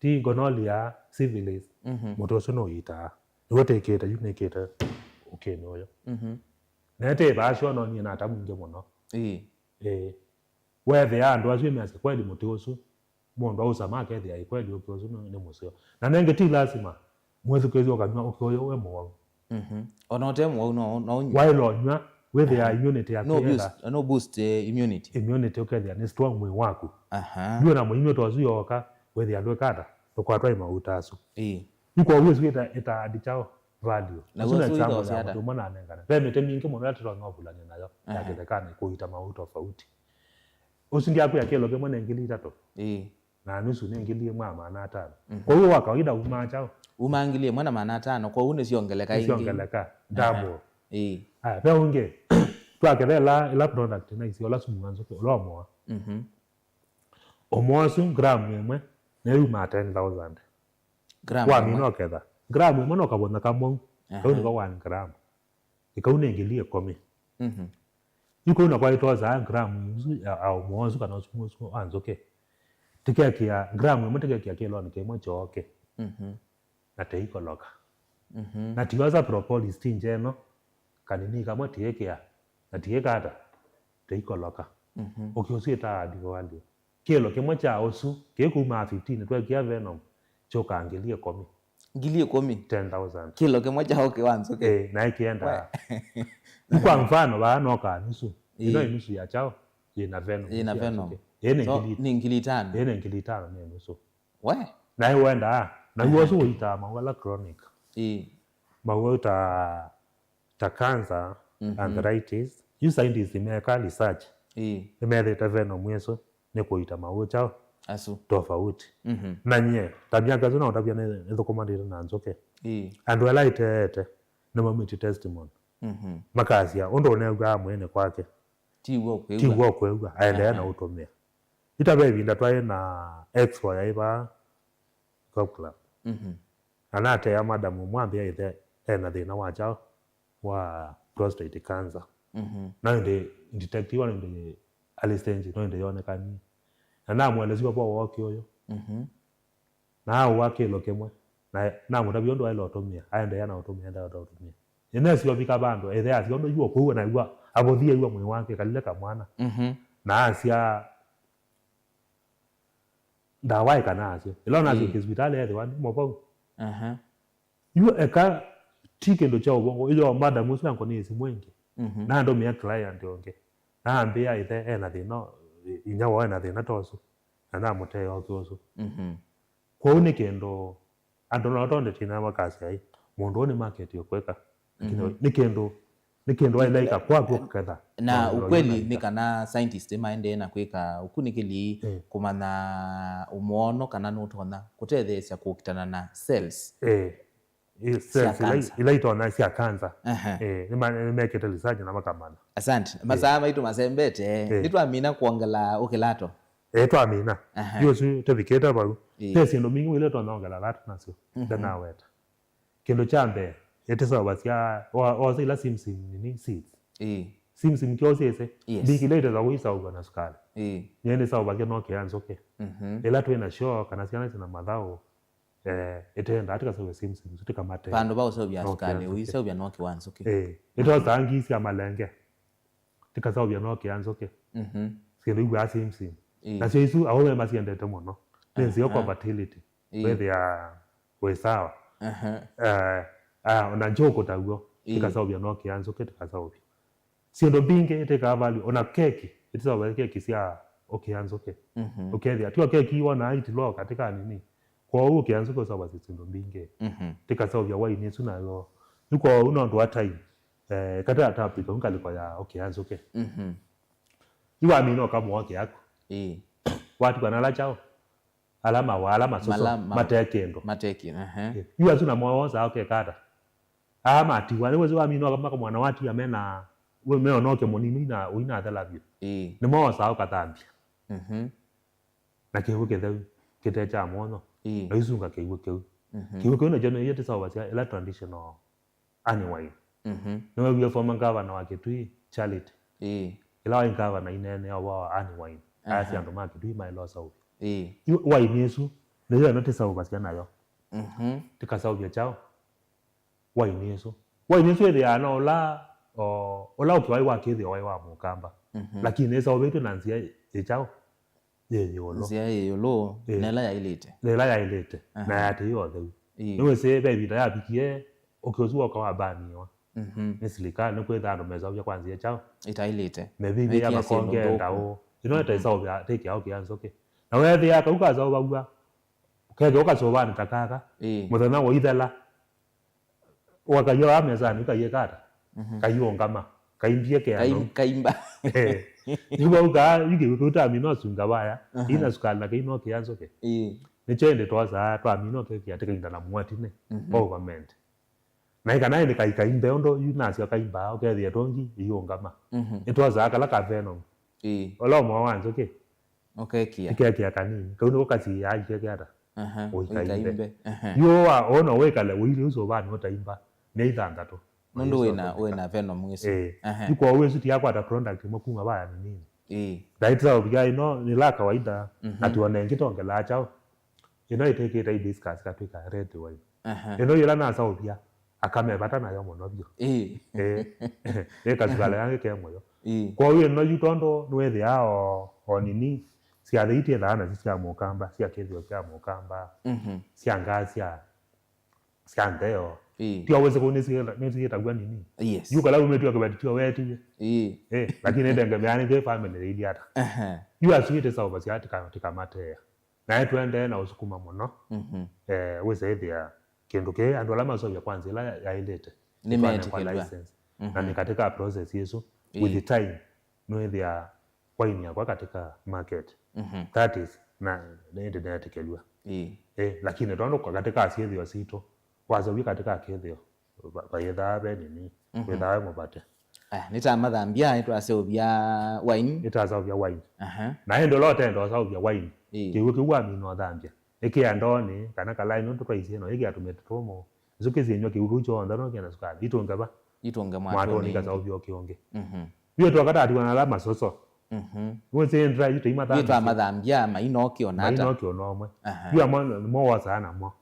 Ti gonorrhea, syphilis, mhm, mũtĩ ũsu nũitaa. Nĩw'o tĩkĩte yu, nĩkĩte ũkĩnĩ ũyũ. Mhm. Na ĩtĩ ĩvaa syo no nyie nata mwingĩ mũno. Ĩĩ. Ĩĩ. Weethĩa andũ asu measya kweli mũtĩ ũsu, mũndũ ausama akethĩa ĩ kweli ũkĩ ũsu nĩ, nĩ mũseo. Na nengĩ ti lasima mwĩthukĩĩsya ũkanyw'a ũkĩ ũyũ wĩ mũwau. Mhm. Ona ũte mũwau no, no ũnywe. Waĩle ũnywa, wĩthĩaa, aha, immunity yaku no yenda boost, no boost, eh, immunity. Immunity ũkethĩa nĩ strong mwĩĩ waku. Aha. Yu na mũimyo ta ũsu yooka, wĩthĩa ndwĩkata, ndũkwatwa nĩ mauta asu. Ĩĩ. Yu kwoou ĩsu ĩta, ĩta add kyaũ? Value. Na ũsu nĩ ũsu example ya ĩthoosya ata? Mũtĩ ũmwe nanengane. Ve mĩtĩ mingĩ mũno ĩla tũtonya ũvulany'a nayo ya, aha, kĩthekanĩ kũita mauta tofauti. Ũsu ndyakwĩa kĩlo kĩmwe nĩ ngili itatũ. Ĩĩ. Na nusu nĩ ngili ĩmwe na maana atano. Mhm. Kwoou wa kawaida umaa kyaũ? Umaa ngili ĩmwe na maana atano, kwoou nĩsyongeleka ĩngĩ. Nĩsyongeleka, aha, double. Ĩĩ. Aya, ve ũngĩ, twaketha ĩla, ĩla product naisi, ũla sumu wa nzũkĩ, ũla ũmoa. Mhm. Ũmoa ũsu gramu ĩmwe nĩyo yumaa ten thousand. Gramu ĩmwe? Wamina ũketha. Gramu ĩmwe no kavũnyũ kamwe. Aha. Kau nĩko one gram. Ĩkau nĩ ngili ĩkũmi. Mhm. Yu kau nako ĩtosaa gramu ĩsu ya, ya ũmoa ũsu kana ũsumu ũsu wa nzũkĩ. Tĩkekĩa gramu ĩmwe, tĩkekĩa kĩlonĩ kĩmwe kyooke. Mhm. Na tĩikoloka. Mhm. Na tiosa propolis ti ngyeno, kanini kamwe tĩĩkĩa, na tĩĩkata, tĩikoloka. Mhm. Ũkĩ ũsu ĩtaa add value. Kĩlo kĩmwe kya ũsu, kĩkumaa fifteen, twekĩa venom, kyũkaa ngili ĩkũmi. Ngili ĩkũmi? Ten thousand. Kĩlo kĩmwe kya ũkĩ wa nzũkĩ? Eh, na ĩkĩendaa. We. Kwa mfano, vaa nokaa nusu. Ĩno, ĩĩ, ĩ nusu ya kyaũ? Yĩna venom. Yĩna venom. Ĩĩ nĩ, so, ngili, nĩ ngili itano. Ĩĩ nĩ ngili itano nĩ nusu. We. Na ĩ wendaa, na w'o, aha, ũsu ũitaa maũũ ala chronic. Ĩĩ. Maũũ ta, ta cancer, mhm, arthritis. Yu scientists mekaa research. Ĩĩ. Nĩmethĩte venom ĩsu nĩ kũita maũũ kyaũ? Asu. Tofauti. Mhm. Na nyie, ta myaka ĩsu naũtavya nĩ, nĩthũkũmanĩte na nzũkĩ. Ĩĩ. Andũ ala iteete nĩmaumĩtye testimony. Mhm. Makasya, ũndũ ũnew'aa mwĩĩnĩ kwake, ti w'o ũkwĩw'a. Ti w'o ũkwĩw'a, aendeea, aha, na ũtũmĩa. Ita ve ĩvinda twaĩ na expo yaĩ vaa Golf Club. Mhm. Na natea madam ũmwe ambĩa ĩthe ena thĩna wa kyaũ? Wa prostate cancer. Mhm. Na ĩndĩ detectiwa ĩndĩ early stage, no ĩndĩ yonekanie. Na namũelesya ũvoo wa ũkĩ ũyũ. Mhm. Na aũa kĩlo kĩmwe. Na namũtavya ũndũ aĩle ũtũmĩa. Aendeea na ũtũmĩa, aendeea na ũtũmĩa. Ĩnesi ovika vandũ, ĩthe asya ũndũ yu ũkwĩw'a na ĩw'a, avũthie ĩw'a mwĩĩ wake, kalile kamwana. Mhm. Na asya ndawa ĩkana asyo. Ĩla onasyo, ĩĩ, kĩsivitalĩ ethĩwa nĩ mũvau. Aha. Yu eka ti kĩndũ kya ũvongo, ĩyo madam ũsu nankũnĩĩe simũ ĩngĩ. Mhm. Na andũmĩa client ũngĩ. Na ambĩa ĩthe ena thĩna, inya woo ena thĩna ta ũsu. Na namũtee ũkĩ ũsu. Mhm. Kwoou nĩ kĩndũ andũ no tondĩ tina makasya ai, mũndũ ũũ nĩ market ũkwĩka. Lakini Mhm. nĩ kĩndũ, nĩ kĩndũ waĩle ĩka kwaku ũkaketha. Na ũkweli nĩ kana scientist maendee na kwĩka ũkunĩkĩli Eh. kũmanya ũmwono kana nũtonya kũtetheesya kũkitana na cells. Eh. I- Sya cells ila, cancer. Ila itonya sya cancer. Ehe. Eh, nĩma- nĩmekĩte research na makamanya. Asante. Masaa maitũ masembete. Eh. Nĩtwamina kwongela ũkĩlato. Eh, twamina. Aha. Yu ũsu tũvikĩte vau. Ĩĩ. Ve syĩndũ mbingĩ ila tũnongela vata nasyo. Mhm. Ndanaweta. Kĩndũ kya mbee, ĩtĩseũvasya, wa- wosa ila simsim nini seeds. Ĩĩ. Simsim kyo syĩsĩ, Yes. mbingĩ ila ĩtethwa kũiseũvwa na sukali. Ĩĩ. Nyie nĩseũvasya no kĩa nzũkĩ. Mhm. Ĩla twĩ na shoo kana syana syĩna mathaũ, eh, ĩtendaa tĩkaseũvya simsim, tĩkamate. Vandũ va ũseũvya No sukali, kĩa nzũkĩ. Ũiseũvya no kĩwa nzũkĩ. Ĩĩ. Ĩtosaa ngi sya malenge. Tikaseũvya no kĩa nzũkĩ. Mhm. Syĩndũ iw'aa simsim. Ĩĩ. Nasyo isu aũme masiendete mũno. Nĩ nzeo kwa Aha. fertility. Ĩĩ. Wĩthĩa wĩ sawa. Aha. Eh, ah, ona njũkũ taw'o. Ĩĩ. Tikaseũvya no kĩa nzũkĩ, tikaseũvya. Syĩndũ mbingĩ ĩtĩkaa value. Ona keki, ĩtiseũvya keki sya ũkĩa nzũkĩ. Mhm. Ũkethĩa, tio keki wonaa itiloo katika nini. Kwoou ũkĩa nzũkĩ ũseũvasya syĩndũ mbingĩ. Mhm. Tikaseũvya waini ĩsu nayo. Yu kwoou nũndũ wa time. Eh, kata topic, ngalĩko ya ũkĩa nzũkĩ. Mhm. Yu wamina ũkamũa ũkĩa aku. Ĩĩ. Watikwa na ala kyaũ? Ala mawa, ala masoso, Mala- ma- mate kĩndũ. Mate kĩndũ, ehe. Yu asu namo wosaa ũkeka ata? Aa matiwa, nĩ wĩsĩ wamina ũkamaka mwana watiwa mena, we meona ũkĩ mũnini na ũinathela vyũ. Ĩĩ. Nĩmo wosaa ũkathambia. Mhm. Na kĩw'ũ kĩtheu, kĩte kya mwonyo. Ĩĩ. Na isunga kĩw'ũ kĩu. Mhm. Kĩw'ũ kĩu nakyo nĩyo tĩseũvasya ĩla traditional Anne Wine. Mhm. Nĩweewie former governor wa Kitui, Charity? Ĩĩ. Ĩla waĩ governor ineenea ũvoo wa Anne Wine. Aha. Ayasya andũ ma Kitui maĩle ũseũvya. Ĩĩ. Yu waini ĩsu, nĩyo ĩno tĩseũvasya nayo. Mhm. Tĩkaseũvya kyaũ? Waini ĩsu. Waini ĩsu ĩthĩaa no ũla, o, ũla ũkĩ waĩ wa kĩthĩo waĩ wa mũkamba. Mhm. Lakini ĩseũvĩtw'e na nzĩa ĩ kyaũ? Yĩ ĩũlũ. Nzĩa yĩ ĩũlũ, Ĩĩ. Na ĩla yaĩlĩte. Na ĩla yaĩlĩte, Aha. Na yatĩĩ ũtheu. Ĩĩ. Nĩwĩsĩ ve ĩvinda yavikie, ũkĩ ũsu woka wabaniwa. Mhm. Nĩ silikalĩ, nĩkwĩthaa andũ meseũvya kwa nzĩa kyaũ? Ĩtaĩlĩte. Mĩvĩvĩ ya Mekĩa syĩndũ makonge, nthũku. Ndaũ. Ĩno Mhm. ĩtaĩseũvya, tĩ kyaũ kĩa nzũkĩ. Na weethĩa kau kaseũvaw'a, keke ũkasũvanĩ ta kaka, Ĩĩ. Mũthenya wa ithela, wakayĩwa mesanĩ, ũkayĩka ata? Mhm. Kaiũngama, kaimbie kĩano. Kaim- kaimba. Eh. Nĩw'o ũkaa, yu kĩw'ũ kĩu tamina ũsunga vaya, Aha. Ina sukali na kaina ũkĩa nzũkĩ. Ĩĩ. Nĩkyo ĩndĩ twosaa, twamina ũkekĩa tĩkainda na mũatinĩ, Mhm. Kwa ũvamende. Na ĩkana ĩndĩ kaikaimbe ũndũ yu nasyo kaimbaa, ũkethĩa tongi iyũngama. Mhm. Nĩtwosaa kala ka venom. Ĩĩ. Ũla ũmwe wa nzũkĩ. Ũkekĩa. Ĩkekĩa kanini. Kau nĩko kasiaa ikeke ata? Aha, ũikaimbe. Ũikaimbe. Aha. Yu wa, ona wĩkale ũilye ũsũvanĩ ũtaimba, myei thanthatũ. Nũndũ wĩna, wĩna venom ĩsu. Ĩĩ. Aha. Yu kwoou ĩsu tiyakwata product ĩmwe kuma vaya nĩnini. Ĩĩ. Ndaitĩsa ũvika ĩno nĩ la kawaida, Mhm. Na tuone ĩngĩ tongelaa kyaũ. Ĩno ĩtĩkĩte hibiscus katwĩka red wine. Aha. Ĩno yĩla nasaũvya, akamevata nayo mũno vyũ. Ĩĩ. Ĩĩ. Ĩ kasukalĩ kangĩ ke mũyo. Ĩĩ. Kwoou ĩno yu tondũ nĩwĩthĩaa o, o nini, syathĩ itiĩthaa nasyo sya mũkamba, sya kĩthĩo kya mũkamba, Mhm. Sya ngaa sya, sya ntheo. Ĩĩ. Tio wĩsĩ kũu nĩsi-, nĩsiĩtagwa nini. Yes. Yu kala umĩtw'a kĩveti tio wetiwe. Ĩĩ. Eh, lakini ndengemeaa nĩ family ĩilyĩ ata. Aha. Yu asu itisaũvasya tika-, tikamatea. Naĩ tũendee na ũsukuma mũno, Mhm. eh, wĩsa ĩthĩa kĩndũ kĩĩ andũ ala maseũvya kwa nzĩa ĩla ya- yaĩlĩte, nĩtwaneekwa Nĩmetĩkĩlw'a. License. Na Mhm. Nĩ katika process ĩsu, Ĩĩ. With the time, nĩwĩthĩa waini yakwa katika market. Mhm. That is, na nĩndĩ neetĩkĩlw'a. Ĩĩ. Eh, lakini tondũ kwa katika syĩthĩo sitũ, waseũvya katika kĩthĩo, va- vayĩthaa ve nini, Mhm. Wĩthaa wĩ mũvate. Aya, nĩtamathambya, nĩtwaseũvya wine. Nĩtaseũvya wine. Aha. Na ĩndĩ ũla ũtenda ũseũvya wine, Ĩĩ. Kĩw'ũ kĩu wamina ũthambya, ĩkĩa ndoonĩ, kana kalaĩ nũndũ twaisye no ĩkĩa tũmĩtĩ tũmũ. Nzũkĩ syĩnywa kĩw'ũ kĩu kyonthe no kĩna sukali, itũnge va? Itũnge mwatũnĩ. Mwatũnĩ ikaseũvya ũkĩ ũngĩ. Mhm. Yu twakatatiwa na ala masoso. Mhm. Wĩsĩ ndra yu tũimathambya. Yu twamathambya, maina ũkĩ ona ata. Maina ũkĩ ona ũmwe. Aha. Yu amwe mo wosaa namo.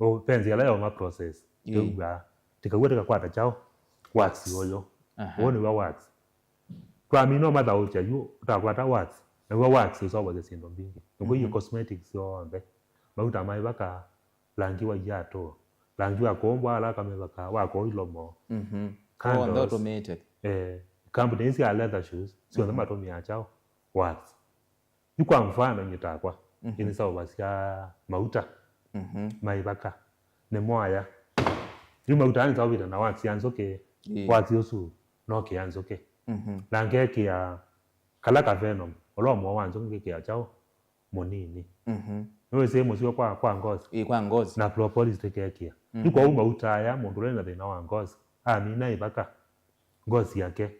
O, penzi ala yoma process. Ĩĩ. Tĩkauga, tĩkauga tĩkakwata kyaũ? Wax ũyũ. Aha. Ũũ nĩw'o wax. Twamina ũmathaũkya yu, ũtakwata wax. Naw'o wax ũseũvasya syĩndũ mbingĩ. Nĩkw'o Mhm. Cosmetics yonthe. Mauta ma ĩvaka, langi wa iatũ, langi wa kũmbwa ala kamevaka, wa kũilwa mo. Mhm. Candles. W'onthe ũtũmĩĩte. Eh, kambuni ii sya leather shoes, syonthe matũmĩaa kyaũ? Wax. Yu kwa mfano, nyie takwa, nĩnĩseũvasya mauta ma ĩvaka, nĩmo aya. Yu mauta aa nĩseũvĩte na wax ya nzũkĩ, wax ũsu nokĩaa nzũkĩ. Na ngekĩa kala ka venom, ũla ũmwe wa nzũkĩ ngĩkĩa kyaũ? Mũnini. Nĩwĩsĩ mũsio kwa, kwa ngosi. Ĩ, kwa ngosi. Na propolis tĩkekĩa. Yu kwoou mauta aya, mũndũ ũla wĩna thĩna wa ngosi, amina ĩvaka, ngosi yake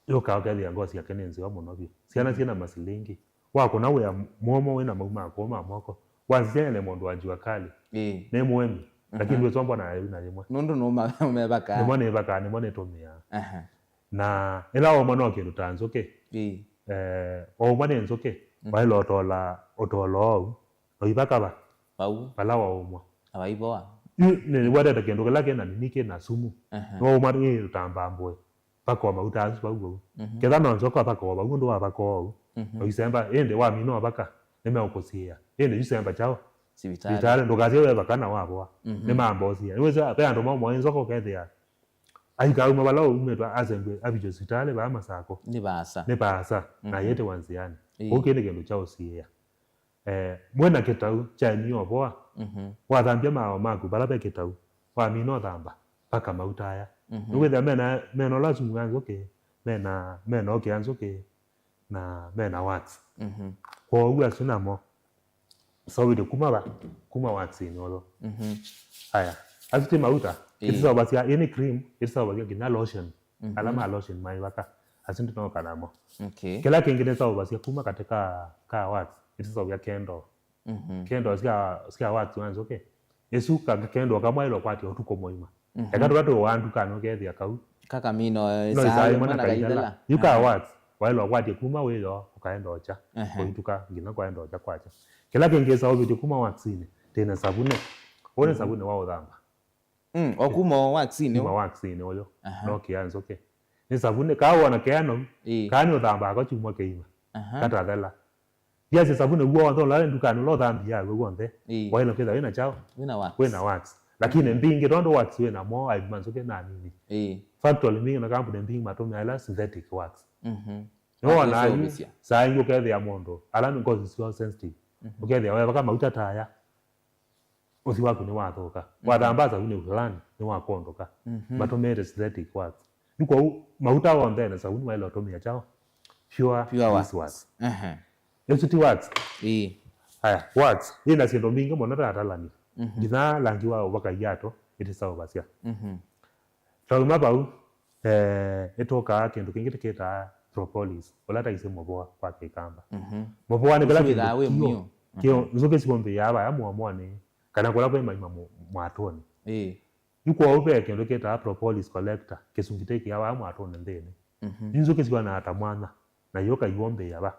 yũkaa ũkethĩa ngosi yake nĩ nzeo mũno vyũ. Syana syĩna masilingi. Wakũna wĩa mũomo wĩna mau ma kũũma moko. Wasisya ene mũndũ wa jua kali. Ĩĩ. Nĩ mũemi. Lakini ndwĩsomba na yĩu na yĩmwe. Nũndũ nũma mevakaa. Nĩmo nĩvakaa, nĩmo nĩtũmĩaa. Aha. Na ĩla waumwa no kĩndũ ta nzũkĩ. Ĩĩ. Eh, waumwa nĩ nzũkĩ, waĩla ũtola, ũtola ou. Na ũivaka va? Vau. Vala waumwa. Na vaivoa. Yu nĩwetete kĩndũ kĩla kĩna nini, kĩna sumu. Aha. Nĩwaumwa nĩ kĩndũ ta mbambũe. Vaka o mauta asu vau vau. Ketha no nzoka vaka o vau ũndũ wavaka ou. Na ũisemba, ĩndĩ wamina ũvaka, nĩmeũkũsiĩa. Ĩndĩ yu semba kyaũ? Sivitalĩ. Sivitalĩ, ndũkasye wevaka na wavoa. Nĩmambosia. Nĩwĩsĩ ve andũ maumwa nĩ nzoka ũkethĩa aikauma vala umĩtwe asembwe avichwe sivitalĩ vaa Masako. Nĩ vaasa. Nĩ vaasa. Na yĩtĩwa nzĩanĩ. Ĩĩ. Kũu kĩĩ nĩ kĩndũ kya ũsiĩa. Eh, mwĩna kĩtau kya ĩmio voa. Wathambya maawa maku vala ve kĩtau, wamina ũthamba, vaka mauta aya. Nĩwĩthĩa mena, mena ũla sumu ya nzũkĩ, mena, mena ũkĩ ya nzũkĩ, na mena wax. Kwoou asu namo seũvĩtye kuma va? Kuma waxinĩ ũyũ. Aya, asu ti mauta. Ĩĩ. Ĩtũseũvasya, ĩĩ nĩ cream, ĩtũseũvasya nginya lotion. Ala ma lotion maivaka. Asu ndinoka namo. Okay. Kĩla kĩngĩ nĩseũvasya kuma katĩ ka, ka wax, ĩtũseũvya kendo. Kendo sya, sya wax wa nzũkĩ. Ĩsu ka-, kendo kamwe ĩla ũkwatya ũtukũ mũima. Eka tũla tũwaa ndukanĩ ũkethĩa kau. Kakamino, no saa saa ĩmwe ĩmwe na na kaithela. Kaithela. Yu ka wax, waĩla ũkwatye kuma wĩoo, ũkaenda ũkya. Kũituka, nginya kwaenda ũkya kwakya. Kĩla kĩngĩ seũvĩtye kuma waxinĩ, tĩna savunĩ. Ũũ nĩ savunĩ wa ũthamba. Mm, o kuma o waxinĩ. Kuma waxinĩ ũyũ. Aha. No kĩa nzũkĩ. Nĩ savunĩ, kaa wona keano, ĩĩ, kaa nĩ ũthambaa kwa kyumwa kĩima. Aha. Katathela. Ndiasya savunĩ w'onthe ũla wĩ ndukanĩ ũla ũthambĩaa w'o w'onthe. Ĩĩ. Waĩle kwĩtha wĩna kyaũ? Wĩna wax. Wĩna wax. Lakini mbingĩ tondũ wax wĩna mo aima nzũkĩ na nini. Ĩĩ. Factory mbingĩ na kambuni mbingĩ matũmĩaa ila synthetic wax. Mhm. Nĩwona yu, saa ingĩ ũkethĩa mũndũ, ala nĩ ngosi syoo sensitive. Mhm. Ũkethĩa wevaka mauta ta aya. Ũthi waku nĩwathũka. Mhm. Wathamba savunĩ fulani, nĩwakwondũka. Mhm. Matũmĩĩte synthetic wax. Yu kwoou, mauta onthe na savunĩ waĩle ũtũmĩa kyaũ? Pure, pure wax. Beeswax. Ehe. Ĩsu ti wax. Ĩĩ. Aya, wax yĩna syĩndũ mbingĩ mũno ta atalani. Mhm. Nginya langi wa ũvaka iato, ĩtĩseũvasya. Mhm. Twauma vau, eh, ĩtũkaa kĩndũ kĩngĩ tũkĩtaa propolis, ũla taisye mũvoa kwa Kĩkamba. Mhm. Mũvoa nĩ kĩla kĩndũ kĩo, kĩo, nzũkĩ syũmbĩaa vaya mũomonĩ, kana kũla kwĩ maima mũ-, mwatũnĩ. Ĩĩ. Yu kwoou ve kĩndũ kĩtaa propolis collector, kĩsungi tĩkĩaa vaya mwatũnĩ nthĩnĩ. Mhm. Yu nzũkĩ syonaa ta mwanya, na ĩũka ĩũmbĩĩa va?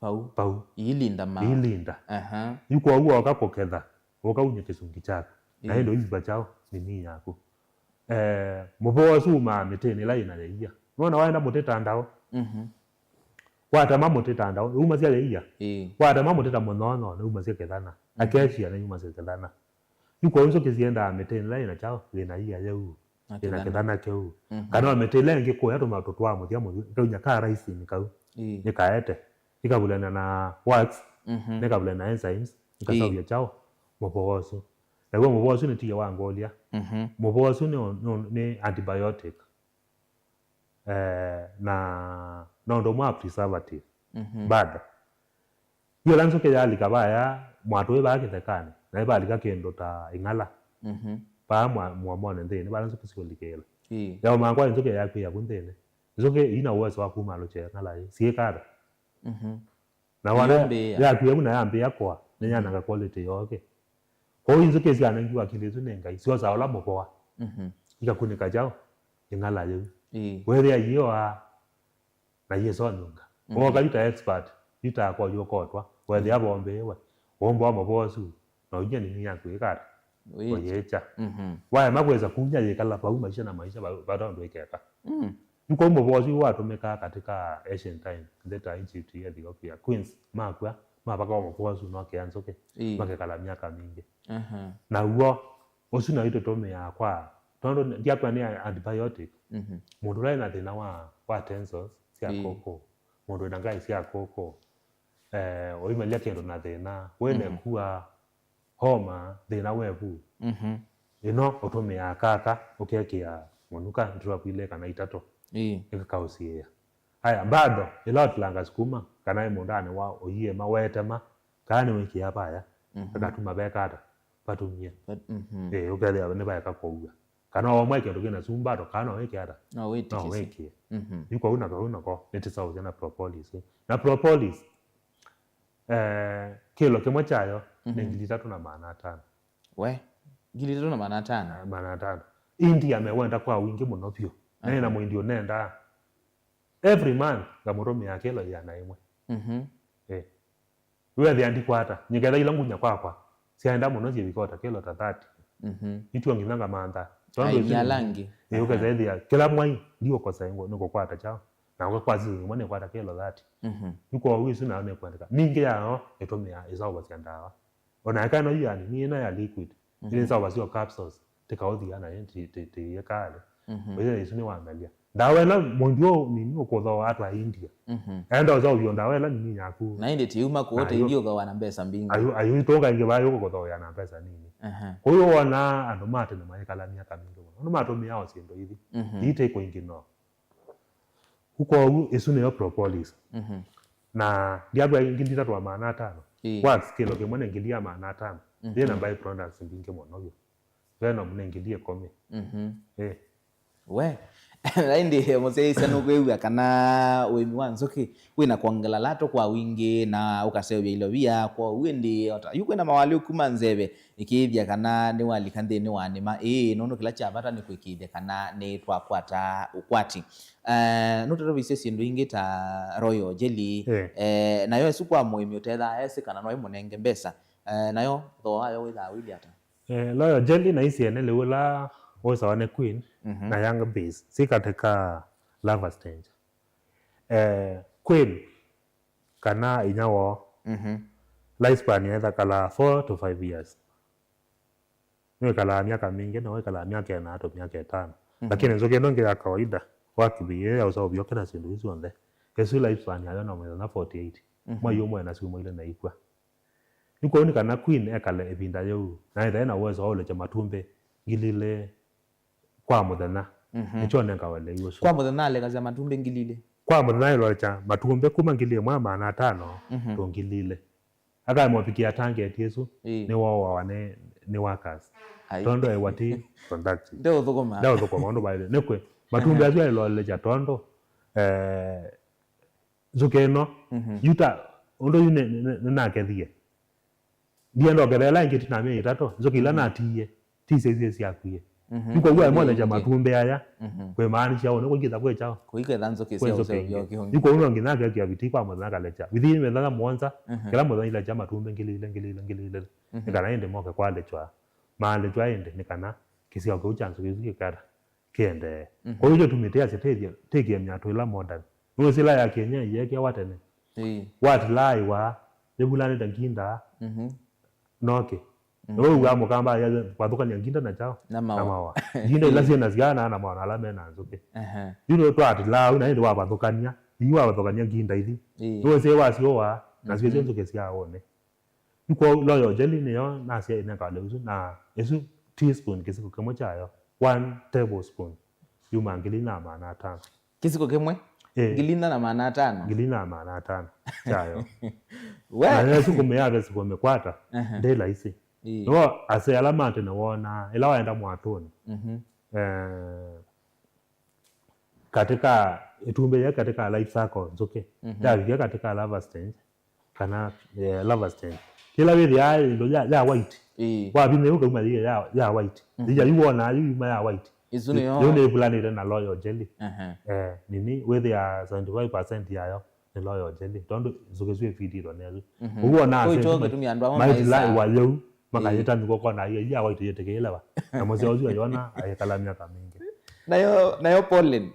Vau. Vau. Iilinda maa. Iilinda. Aha. Yu kwoou woka kũketha, ũka unye kĩsungi kyaku. Na ĩndĩ ũiviva kyaũ? Nini yaku. Eh, mũvoa ũsu umaa mĩtĩnĩ ĩla yĩna yaia. Nona waenda mũtĩ ta ndaũ. Mhm. Watema mũtĩ ta ndaũ, yumasya yaia. Ĩĩ. Watema mũtĩ ta mũnyoonyo, nĩyumasya kĩthana. Mhm. Acacia nĩyumasya kĩthana. Yu kwoou nzũkĩ siendaa mĩtĩnĩ ĩla yĩna kyaũ? Yĩna ia yeu. Na yĩna kĩthana. Kĩthana kĩu. Mhm. Kana o mĩtĩ ĩla ĩngĩ kũya tũma tũtwaa mũthya mũthya, kaunya ka raisini kau. Ĩĩ. Nĩkaete. Ĩkavulana na wax, mhm, nĩkavulana na enzymes, nĩkaseũvya kyaũ? Mũvoa ũsu. Naw'o mũvoa ũsu nĩtie wa ngũlya. Mhm. Mũvoa ũsu nĩ, nĩ, nĩ antibiotic. Eh, na, na ũndũ ũmwe wa preservative. Mhm. Bado. Yu ĩla nzũkĩ yalika vaya mwatũĩ vaa kĩthekanĩ, na ĩvalika kĩndũ ta ĩng'ala. Mhm. Vaa mwa-, mũomonĩ nthĩnĩ, vala nzũkĩ siũlikĩĩla. Ĩĩ. Yaũmangwa nĩ nzũkĩ yakwĩa vu nthĩnĩ. Nzũkĩ ina uwezo wa kumalũkya ĩng'ala yĩ. Syĩka ata? Mhm. Na wona yambĩĩa. Yakwĩa vu na yambĩĩa kũa, nĩyananga quality yoke. Kwoou nzũkĩ syanengiwa kĩndũ ĩsu nĩ Ngai, syosaa ũla mũvoa. Mhm. Ikakunĩka kyaũ? Ĩng'ala yĩu. Ĩĩ. Wethĩa yĩoa, na yĩsonyunga. Mhm. Wooka yu ta expert, yu ta akoyu ũkotwa, wethĩa vombĩĩwe, womboa mũvoa ũsu, na ũinya nini yaku ĩkata, ũyĩkya. Mhm. Waema kwĩsa kunya yĩkala vau maisha na maisha, va-, vata ũndũ ĩkeka. Mm. Yu kwoou mũvoa ũsu watũmĩkaa katika ancient time, nthĩ ta Egypt, Ethiopia, queens makw'a, mavakawa mũvoa ũsu nokĩa nzũkĩ, ĩĩ, makekala myaka mingĩ. Aha. Naw'o, ũsu nayu tũtũmĩaa kwa Tondũ nĩ- ndiakwĩa nĩ antibiotic. Mhm. Mũndũ ũla ena thĩna wa, wa tonsils sya Ĩĩ. kũkũ, mũndũ ena ngai sya kũkũ, eh, ũimalia kĩndũ na thĩna, wĩna Mhm. kua, homa, thĩna wevu. Mhm. Ĩno ũtũmĩaa kaka, ũkekĩa mũnuka drop ilĩ kana itatũ. Ĩĩ. Ĩkakaũsiĩĩa. Aya, bado, ĩla ũtilanga sukuma, kana ĩ mũndanĩ wa ũiĩma, wetema, kana nĩwĩkĩa vaya, Mhm. akatuma vekata, vatumie. But, mhm. Ĩĩ, ũkethĩa nĩvaeka kũua. Kana omwe kĩndũ kĩna sumu bado, kana no wĩke ata? No No wĩtĩkĩsye. wĩkĩe. Mhm. Yu kau nako, kau nako, nĩtĩsaũsya na propolis. Na propolis, eh, kĩlo kĩmwe kyayo nĩ Mhm. ngili itatũ na maana atano. We, ngili itatũ na maana atano? Ah, maana atano. India mewenda kwa wingĩ mũno vyũ. Na ĩna Aha. mũindi ũnendaa. Every month, ngamũtũmĩa kĩlo ĩana ĩmwe. Mhm. Eh. Wĩethĩa ndikwata, nyiketha ila ngunya kwakwa, syaenda mũno syĩvika o ta kĩlo ta thirty. Mhm. Ituo nginya ngamantha. Tondũ Ai, isu nĩ- nĩalangĩ. Ĩĩ, Aha. ũkethĩa kĩla mwai, ndiũkosa ĩngũ, nĩkũkwata kyaũ. Na kwa season ĩmwe nĩkwata kĩlo thirty. Mhm. Yu kwoou isu nayo nĩkwendeka. Mingĩ yayo ĩtũmĩaa ĩsaũvasya ndawa. Ona eka ĩno yu yani, nĩ ĩno ya liquid. Mhm. Ĩlĩ ĩsaũvasya o capsules, tĩkaũthia na ĩ ti- ti- tĩyĩkalĩ. Mhm. Ũyĩ isu nĩwangalia. Ndawa ĩla mũndũ ũũ nini ũkũthooa atwa India. Mhm. Enda ũseũvye ndawa ĩla nini yaku. Na ĩndĩ tiuma kũũ Na tĩithi yu- ũthooa na mbesa mbingĩ. Ayu, ayu itũnga ingĩ vaa yũkũthooa na mbesa nini. Aha. Kwoou wona andũ ma tene mayĩkala myaka mingĩ mũno. Andũ matũmĩaa o syĩndũ ithi. Mhm. Ii tĩ kũingĩ no. Kwoou ĩsu nĩyo propolis. Mhm. Na ndiakwĩa ngili itatũ wa maana atano. Ĩĩ. Wax kĩlo kĩmwe nĩ ngili ya maana atano. Mhm. Yĩ na by products mbingĩ mũno vyũ. Venom nĩ ngili ĩkũmi. Mhm. Ĩĩ. We, na ĩndĩ mũsyaĩĩsya nũkwĩw'a kana ũĩmi wa nzũkĩ wĩna kwongela lato kwa wingĩ na ũkaseũvya ilovia, kwoou ĩndĩ o ta yu kwĩna mawalyũku ma nzeve ĩkĩĩthya kana nĩwalika nthĩnĩ wa nĩma ĩĩ, nũndũ kĩla kya vata nĩ kũĩkĩĩthya kana nĩtwakwata ũkwati. Eh, nũtũtavĩsye syĩndũ ingĩ ta Royal Jelly, Eh. eh, nayo ĩsu kwa mũĩmi ũtethaa esĩ kana no ĩmũnenge mbesa, eh, nayo thooa wayo wĩthaa ũilyĩ ata? Eh, Royal Jelly na isi ene lĩu ũla wĩsawa nĩ Queen Mhm. na Young Bees, si katika lover stage. Eh, Queen kana inya woo, Mhm. lifespan yaitha kala four to five years. Nĩwĩkalaa myaka mingĩ, na wĩkalaa myaka ĩna to myaka ĩtano. Mhm. Lakini nzũkĩ ĩno ĩngĩ ya kawaida, wakĩvĩie ya ũsaũvya ũkĩna syĩndũ isu syonthe, ĩsu lifespan yayo no mũthenya forty-eight. Mhm. Mwai ũmwe na syumwa ilĩ na ikw'a. Yu kwoou nĩ kana Queen ekale ĩvinda yĩu, na ethĩwe na uwezo wa ũlekya matumbĩ ngili ilĩ kwa mũthenya. Mhm. Nĩkyo nengawa lĩu ũsu. Kwa mũthenya alekasya matumbĩ ngili ilĩ? Kwa mũthenya aĩlekya matumbĩ kuma ngili ĩmwe na maana atano Mhm. to ngili ilĩ. Akamovikia target ĩsu, Ĩĩ. nĩwooawa nĩ, nĩ workers. Ai. Tondũ ewa ti productive. Ndeũthũkũma. Ndeũthũkũma ũndũ vaĩle. Nĩkwĩ, matumbĩ Aha. asu aĩlolekya tondũ, eh, nzũkĩ ĩno, Mhm. yu ta, ũndũ yu nĩ, nĩ, nĩ, nĩnakethie. Ndienda ũkethela ĩngĩ ĩtina wa myei ĩtatũ, nzũkĩ ila Mhm. natiie, ti syo isu syakwie. Mhm. Yu kwoou Nzũkĩ aĩmolekya ingĩ. matumbĩ aya, Mhm. kwĩmaanisya ũũ, nĩkwĩkĩtha kwĩ kyaũ? Kũiketha nzũkĩ Kwĩ sya nzũkĩ ũseũvyo ingĩ. kĩhũngĩ. Yu kwoou no nginya akekĩa vitii kwa mũthenya akalekya. Within mĩthenya mũonza, Mhm. kĩla mũthenya ilekya matumbĩ ngili ilĩ, ngili ilĩ, ngili ilĩ. Mhm. Nĩ kana ĩndĩ moke kwalĩkwa. Maalĩkwa ĩndĩ nĩ kana kĩseo kĩu kya nzũkĩ isu kĩkata kĩendee. Mhm. Kwoou ĩkyo tumĩte yasya tĩthie, tĩkie myatũ ĩla modern. Nĩwĩsĩ ĩla ya kienyeji yeekĩawa tene. Ĩĩ. Watilaa ĩwaa, yĩvulanĩte nginda, Mhm. noke. Mhm. Nĩwĩw'aa mũkamba ya kwathũkania nginda na kyaũ? Na mawa. Na mawa. Nginda ila syĩ na syana na mawa na ala me na nzũkĩ. Aha. Yu nĩ twatilaa au na ĩndĩ wavathũkania. Yu wavathũkania nginda ithi. Ĩĩ. Nĩwĩsĩ wasyũa, nasyo Mhm. nzũkĩ syaone. Yu kwoou Royal Jelly nĩyo nasya ĩnengawa lĩu ĩsu, na ĩsu teaspoon kĩsiko kĩmwe kyayo, one tablespoon, yuma ngili inya na maana atano. Kĩsiko kĩmwe? Eh. Ngili inya na maana atano? Ngili inya na maana atano kyayo. We! Na ĩsu kũmĩya ve siko mĩkwata, Aha. ndĩ laisi. Ĩĩ. No ase ala ma tene wonaa, ĩla waenda mwatũnĩ. Mhm. Eh, katika ĩtumbĩ yĩ katika life cycle nzũkĩ, Mhm. yavikia katika larva stage, kana, eh, larva stage. Kĩla wĩthĩaa ĩndũ ya, ya white. Ĩĩ. Wavinya yu kauma yĩ ya, ya white. Mhm. Thija yu wonaa yu yuma ya white. Ĩsu nĩyo. Yu nĩvulanĩte na Royal Jelly. Aha. Eh, nini, wĩthĩaa seventy-five percent yayo nĩ Royal Jelly. Tondũ nzũkĩ isu ifeedĩtwe nĩ asu. Mhm. Ũu wonaa Kũu ĩkyo kĩtumi andũ amwe maitila maisa. Ĩwa yau, makayĩta Ĩĩ. mĩkoko na ya, ya white yĩtĩkĩĩlewa. Na mũseo ũsu ayona, ayĩkala myaka mingĩ. Nayo, nayo pollen?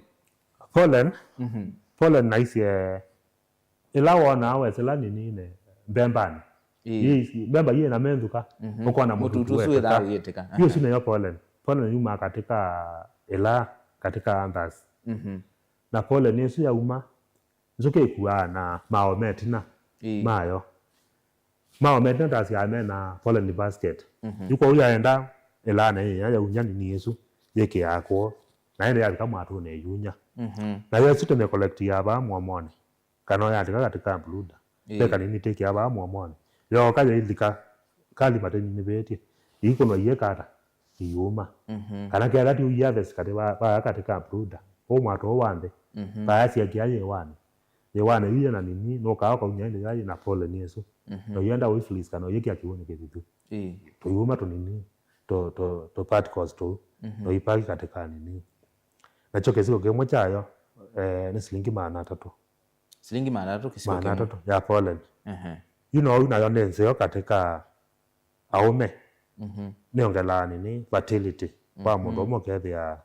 Pollen? Mhm. Pollen naisye, ĩla wonaa wesĩla nĩnĩnĩ mbembanĩ. Ĩĩ. Yĩ, mbemba yĩ na menthuka, Mhm. ũkona mũtutu Mũtutu ũsu wĩtĩka. wĩthaa ũyĩtĩka. Yu Aha. ũsu nĩyo pollen. pollen yumaa katika ĩlaa, katika anthers. Mhm. Na pollen ĩsu yauma, nzũkĩ ĩkuaa na maome ĩtina Ĩĩ. mayo. Maome ĩtina tasyaa mena pollen basket. Mhm. Yu kwoou yaenda ĩlaa na ĩya yaunya nini ĩsu yĩkĩaa kwoo. Na ĩndĩ yavika mwatũnĩ ĩyunya. Mhm. Na yesu tũmĩkolektiaa vaa mũomonĩ. Kana ũyalika katika brooder. Ĩĩ. Ve kanini tĩkĩa vaa mũomonĩ. Yooka yailika, kali matenini vĩtye. Iikũnwa iĩka ata? Iuma. Mhm. Kana kethwa ti ũiathes katĩ va, vaa katika brooder. Ũu mwatũ ũũ wa nthĩ. Mhm. Vaya syekia yĩwanĩ. Yĩwanĩ yu yĩna nini, nũkaa ũkaunya ĩndĩ yĩla yĩna pollen ĩsu. Mhm. Na ũyenda ũifreeze kana ũyĩkĩa kĩw'ũnĩ kĩthithu. Ĩĩ. Tũiuma tũnini, tũ, tũ, tũ particles tũu. Mhm. Na ũipaki katika nini. Nakyo kĩsiko kĩmwe kyayo, eh, nĩ silingi maana atatũ. Silingi maana atatũ kĩsiko Maana kĩmwe. atatũ ya pollen. Ehe. Yu no yu nayo nĩ nzeo katika aũme. Mhm. Nĩongelaa nini fertility kwa mũndũ Mhm. ũmwe ũkethĩa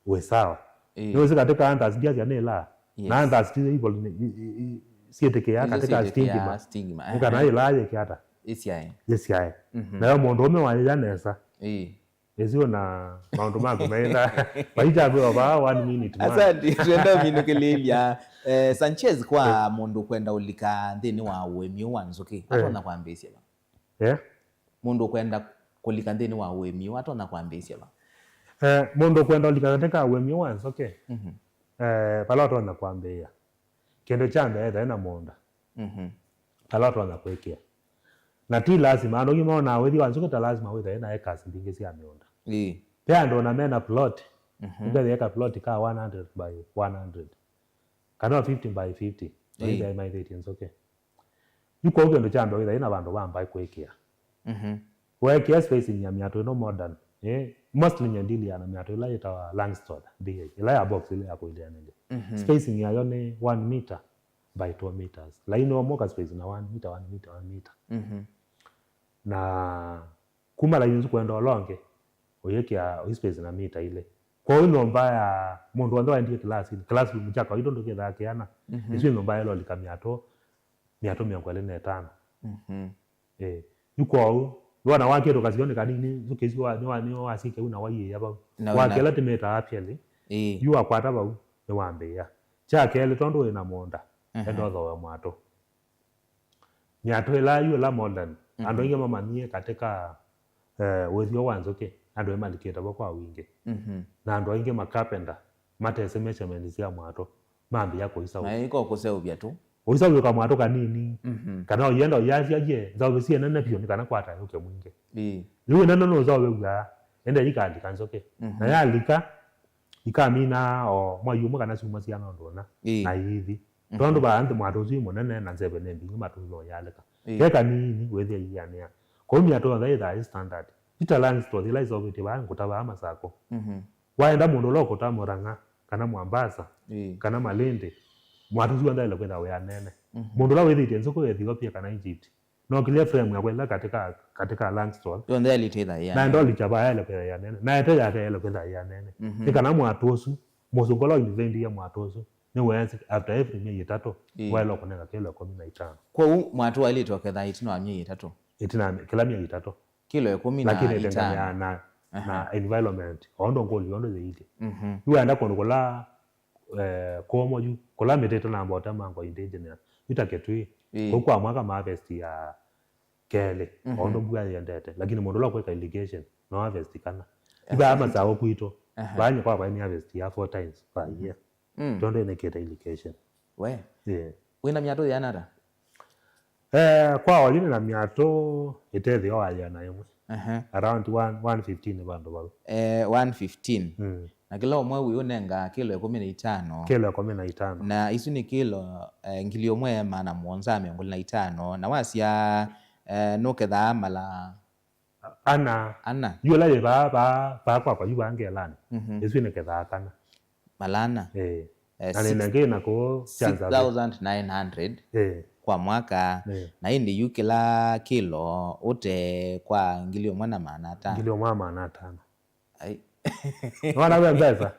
wĩ sawa. Ĩĩ. Nĩwĩsĩ katika anthers ndiasya nĩ ĩlaa. Yes. Na anthers ti evil, nĩ, i, i, i, syĩtĩkĩaa Icio katika syĩtĩkĩaa stigma. stigma. Nĩ kana Ehe. ĩlaa yĩke ata? Ĩsyae. Yĩsyae. Mhm. Nayo mũndũ ũme wayĩya nesa. Ĩĩ. Ĩsio na maũndũ maku maenda. Maita kwĩwa vaa one minute man. Asante, twenda ũminũkĩlĩĩlya. Eh, Sanchez, kwa mũndũ kwenda ũlika nthĩnĩ wa ũĩmi ũũ wa nzũkĩ, Eh. atonya kwambĩĩsya va? Eh? Mũndũ kwenda kũlika nthĩnĩ wa ũĩmi ũũ, atonya kwambĩĩsya va? Eh, mũndũ kwenda ũlika katika ũĩmi ũũ wa nzũkĩ, Mhm. eh, vala ũtonya kwambĩĩa. Kĩndũ kya mbee, etha ena mũũnda. Mhm. Vala ũtonya kwĩkĩa. Na ti lasima, andũ angĩ monaa ũĩthi wa nzũkĩ ta lasima wĩthe na acres mbingĩ sya mĩũnda. Ĩĩ. Ve andũ ona mena plot. Mhm. Ũkethĩa eka plot ka one hundred by one hundred. Kana fifty by fifty. Ĩĩ. Wĩthe maithĩtie nzũkĩ. Yu kwoou kĩndũ kya mbee wĩthe na vandũ va mbaĩ kwĩkĩa. Mhm. Weekĩa spacing ya mĩatũ ĩno modern, eh, mostly nye deal ya na mĩatũ ĩla yĩtawa Langstroth B A, ĩla ya box ĩla ya kũilĩanĩlya. Mhm. Spacing yayo nĩ one meter by two meters. Laini ũmwe ũka space na one meter, one meter, one meter. Mhm. Na kuma laini ĩsu kwenda ũla ũngĩ, ũyĩkĩa ũi space na mita ilĩ. Kwoou nyũmba ya mũndũ w'onthe waendie kĩlasinĩ, classroom kya kawaida ũndũ kĩthaa kĩana, Mhm. ĩsu nyũmba ĩlolika mĩatũ, mĩatũ mĩongo ĩlĩ na ĩtano. Mhm. Eh, yu kwoou, wona wakĩtũ kasio nĩ kanini, nzũkĩ isu wa, nĩ wa, nĩ wasyĩkĩa u na waiĩĩa vau. Na wĩna wakĩla tĩmĩtaa apiali, Ĩĩ. yu wakwata vau, nĩwambĩĩa. Kya kelĩ, tondũ wĩna mũũnda, Aha. enda ũthowe mwatũ. Mĩatũ ĩla yu ĩla modern, Mhm. andũ aingĩ mamanyie katika, eh, ũĩthyo wa nzũkĩ, andũ nĩmalikĩte vo kwa wingĩ. Mhm. Na andũ aingĩ makapenda, matesĩ measurement sya mwatũ, mambĩĩa kũisaũvya. Na ĩko kũseũvya tu. Ũisaũvya kamwatũ kanini, Mhm. kana ũyenda ũyasya ye, nzaũvĩ syĩ nene vyũ nĩ kana kwata yũke mwingĩ. Ĩĩ. Yu ĩnene nũnzaũvĩw'a, ende ikalika nzũkĩ. Mhm. Na yalika, ikamina o mwai ũmwe kana syumwa siana ũndũ ũna, Ĩĩ. na iithi. Mhm. Tondũ vaa nthĩ mwatũ ũsu wĩ mũnene na nzeve nĩ mbingĩ matũ no yalika. Ĩĩ. Ke kanini, wĩthĩa ianĩa. Kwoou mĩatũ yonthe yĩthaa ĩ standard. Ti ta Langstroth ĩla ĩseũvĩtye vaa ngũta vaa Masakũ. Mhm. Waenda mũndũ ũla ũkũta Mũrang'a, kana Mwambasa, Ĩĩ. kana Malindi, mwatũ ũsu w'onthe aĩle kwĩthĩwa wĩ anene. Mhm. Mũndũ ũla wĩthĩĩtye nzũkũ Ethiopia kana Egypt, nokĩlye frame yakwa ĩla katika, katika Langstroth. Yonthe yaĩlĩte ĩthĩa Na ĩanene. Ndolika vaa yaĩle kwĩthĩwa ĩanene. Na ĩte yake yaĩle kwĩthĩwa ĩanene. Mhm. Nĩ kana mwatũ ũsu, mũsũngũ ũla ũinventie mwatũ ũsu, nĩweesĩ after every myei ĩtatũ, Ĩĩ. waĩle kũnenga kĩlo ĩkũmi na itano. Kwoou mwatũ waĩlĩte ũketha ĩtina wa myei ĩtatũ? Ĩtina wa kĩla myei ĩtatũ. Kilo ĩkũmi na itano. Lakini ĩtengemeaa na, Aha. na environment, o ũndũ ngũli yondo yĩilye. Mhm. Yu waenda kũndũ kũla, eh, kũmũ yu, kũla mĩtĩ ĩtanamba ũtemangwa indigenous, yu ta Kitui. Ĩĩ. Kũu kwa mwaka ma harvest ya kelĩ, Mhm. o ũndũ mbua yĩendete. Lakini mũndũ ũla kwĩka irrigation, no harvest kana. Yu vaa Masaũ kwitũ, Aha. vaa nyũkwa kwa nĩ harvest ya four times per year. Mm. Tondũ nĩkĩte irrigation. We. Yeah. Wĩna mĩatũ yĩana ata? Eh, kwa oyu nĩna mĩatũ ĩtethĩo wa yĩana ĩmwe. Aha. Around one, one fifteen vandũ vau. Eh, one fifteen. Mm. Na kĩla ũmwe wĩũnenga kilo ĩkũmi na itano. Kilo ĩkũmi na itano. Na isu nĩ kilo, eh, ngili ũmwe maana mũonza mĩongo ĩlĩ na itano. Na wasya, eh, nũkethaa mala Ana. Ana. Yu ĩla yĩ vaa, vaa, vaa kwakwa yu vaa ngelanĩ. Mhm. Ĩsu nĩkethaa kana. Malana. Eh. Eh, Na nĩ six, nengĩ na kũũ six thousand nine hundred Eh. kwa mwaka. Eh. Na ĩndĩ yu kĩla kilo ũte kwa ngili ũmwe na maana atano. Ngili ũmwe na maana atano. Ai. Nĩwona we mbesa?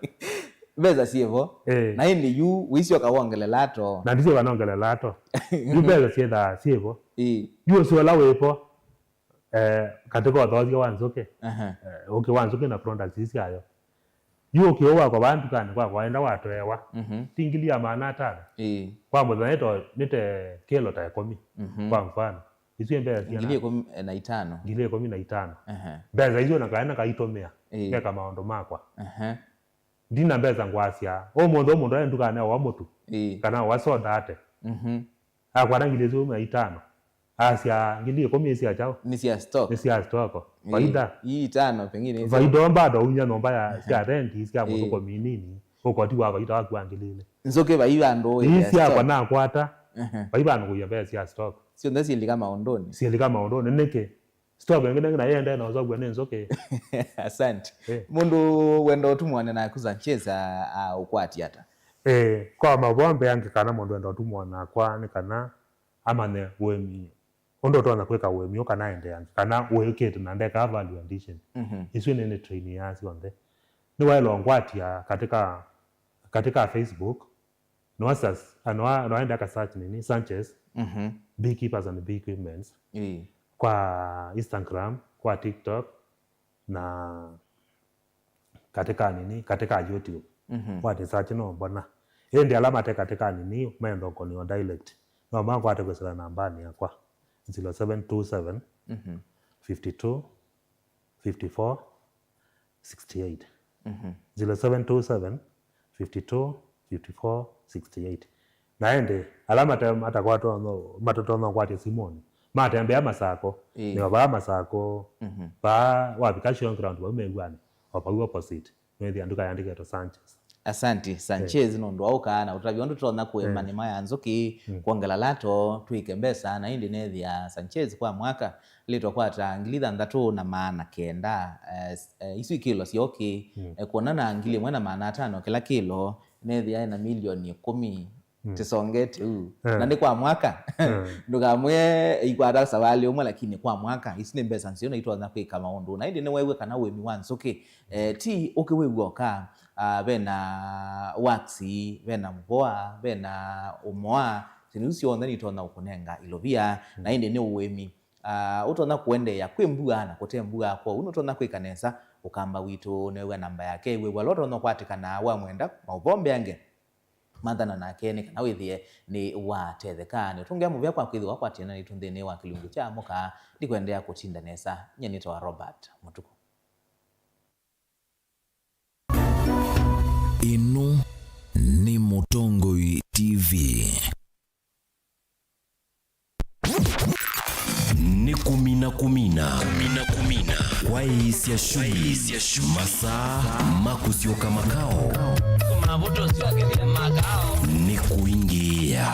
Mbesa syĩvo. Eh. Na ĩndĩ yu wĩsyoka wongelela to. Na ndisyoka nongelela to. Yu mbesa syĩthaa syĩvo. Ĩĩ. Yu ũsyola wĩpo. Eh, katika ũthothya wa nzũkĩ, aha, eh, ũkĩ wa nzũkĩ na products ii syayo. Yu ũkĩ ũũ wakwa vaa ndukanĩ kwakwa waenda watoewa. Mhm. Ti ngili ya maana atano. Ĩĩ. Kwa mũthenya nĩto-, nĩte kĩlo ta ĩkũmi, mhm, kwa mfano. Isu mbesa sia ngili na- ĩkũmi na itano. Ngili ĩkũmi na itano. Aha. Mbesa isu na kaena kaitũmĩa. Ĩĩ. Ngeka maũndũ makwa. Aha. Ndina mbesa ngwasya. Ũmũnthĩ mũndũ aĩ ndukanĩ awa mũtu. Ĩĩ. Kana awa soda ate. Mhm. Akwata ngili ĩsu na itano. Asya ngili ĩkũmi ĩsya kyaũ? Nĩ sya stock. Nĩ sya stock. Ĩĩ. Faida. Ii itano pengine isu. Faida bado unya nyũmba ya, ĩĩ, sya rent, sya, ĩĩ, mũthũkũmi nini. Ũkoti wa faida waku wa ngili ilĩ. Nzũkĩ vai vandũ ii wĩthĩa syakwa stock nakwata. Ehe. Vai vandũ kũia mbesa sya stock. Syonthe syĩlika maũndũnĩ. Syĩlika maũndũnĩ. Nĩkĩ? Stock ĩngĩ nĩngĩ nayo ĩendee na ũsovw'a nĩ nzũkĩ. Asante. Eh. Mũndũ wenda ũtumwa naku Sanchez a, a ũkwati ata? Eh, kwa mavombe angĩ kana mũndũ wenda ũtumwa nakwa nĩ kana amanye ũĩmi, ũndũ ũtonya kwĩka ũĩmi ũũ kana aendeange, kana ũĩkĩte na ndekaa value addition. Mhm. Isu nĩ, nĩ train ya syonthe. Nĩwaĩlwa ngwatia katika, katika Facebook, Noa search, ah, noa, noa enda ka search nini, Sanchez, mhm, beekeepers and bee equipments. Ĩĩ. Kwa Instagram, kwa TikTok, na katika nini, katika YouTube. Mhm. Wate search no mbona. Ĩndĩ ala mate katika nini, menda ũkonio direct. No makwate kwĩsĩla nambanĩ yakwa. Zero seven two seven, mhm, fifty two, fifty four, sixty eight. Mhm. Zero seven two seven, fifty two, fifty four, sixty eight. Na ĩndĩ, ala mate-, matakwatwa no, matatonya kwatya simũnĩ, matembea Masako, ĩĩ, nĩo vaa Masako, mhm, vaa wavika Showground vau mew'anĩ, o vau opposite, nĩwĩthĩa nduka yandĩkĩtwe Sanchez. Asanti, Sanchez, eh, nũndũ wa ũka na ũtavya ũndũ tũtonya kũĩma, eh, nĩma ya nzũkĩ, mm, kwongela lato, twĩke mbesa, na ĩndĩ nethĩa Sanchez kwa mwaka, lĩtwa kwata ngili thanthatũ na maana kenda, eh, s-, eh, isu ikĩlo sya ũkĩ, mm, eh, kuona na ngili ĩmwe na maana atano kĩla kĩlo, nethĩa ena milioni ĩkũmi, mm, tĩsongete ũu. Eh. Na nĩ kwa mwaka. Eh. Ndũkamwĩe ikwata savalĩ ũmwe, lakini kwa mwaka. Isu nĩ mbesa nzeo na itonya kwĩka maũndũ. Na ĩndĩ nĩwew'e kana ũĩmi wa nzũkĩ, eh, ti ũkĩ wĩ w'oka, ah, vena wax, vena mũvoa, vena ũmoa, syĩndũ isu syonthe nitonya ũkũnenga ilovia, mm, na ĩndĩ nĩ ũĩmi. Ah, ũtonya kũendeea kwĩ mbua na kũte mbua, kwoou nũtonya kwĩka nesa. Ũkamba witũ nĩwew'a namba yake, wĩw'a ũla ũtonya ũkwatĩkana wamwenda, maũvombeange. Mathana nake nĩ kana wĩthĩe nĩ watetheka. Nĩũtũngĩa mũvea kwa kwĩthĩwa kwatĩananĩtwe nthĩnĩ wa kĩlungu kya amũka. Ndikwendeea kũtinda nesa. Nyie nĩtawa Robert Mũtuku. Ĩno nĩ Mũtongoi T V. Nĩ kũmina kũmina. Kũmina kũmina. Kwaĩĩsya shughuli. Masaa ma kũsyoka makao. Nĩ kũingĩĩa.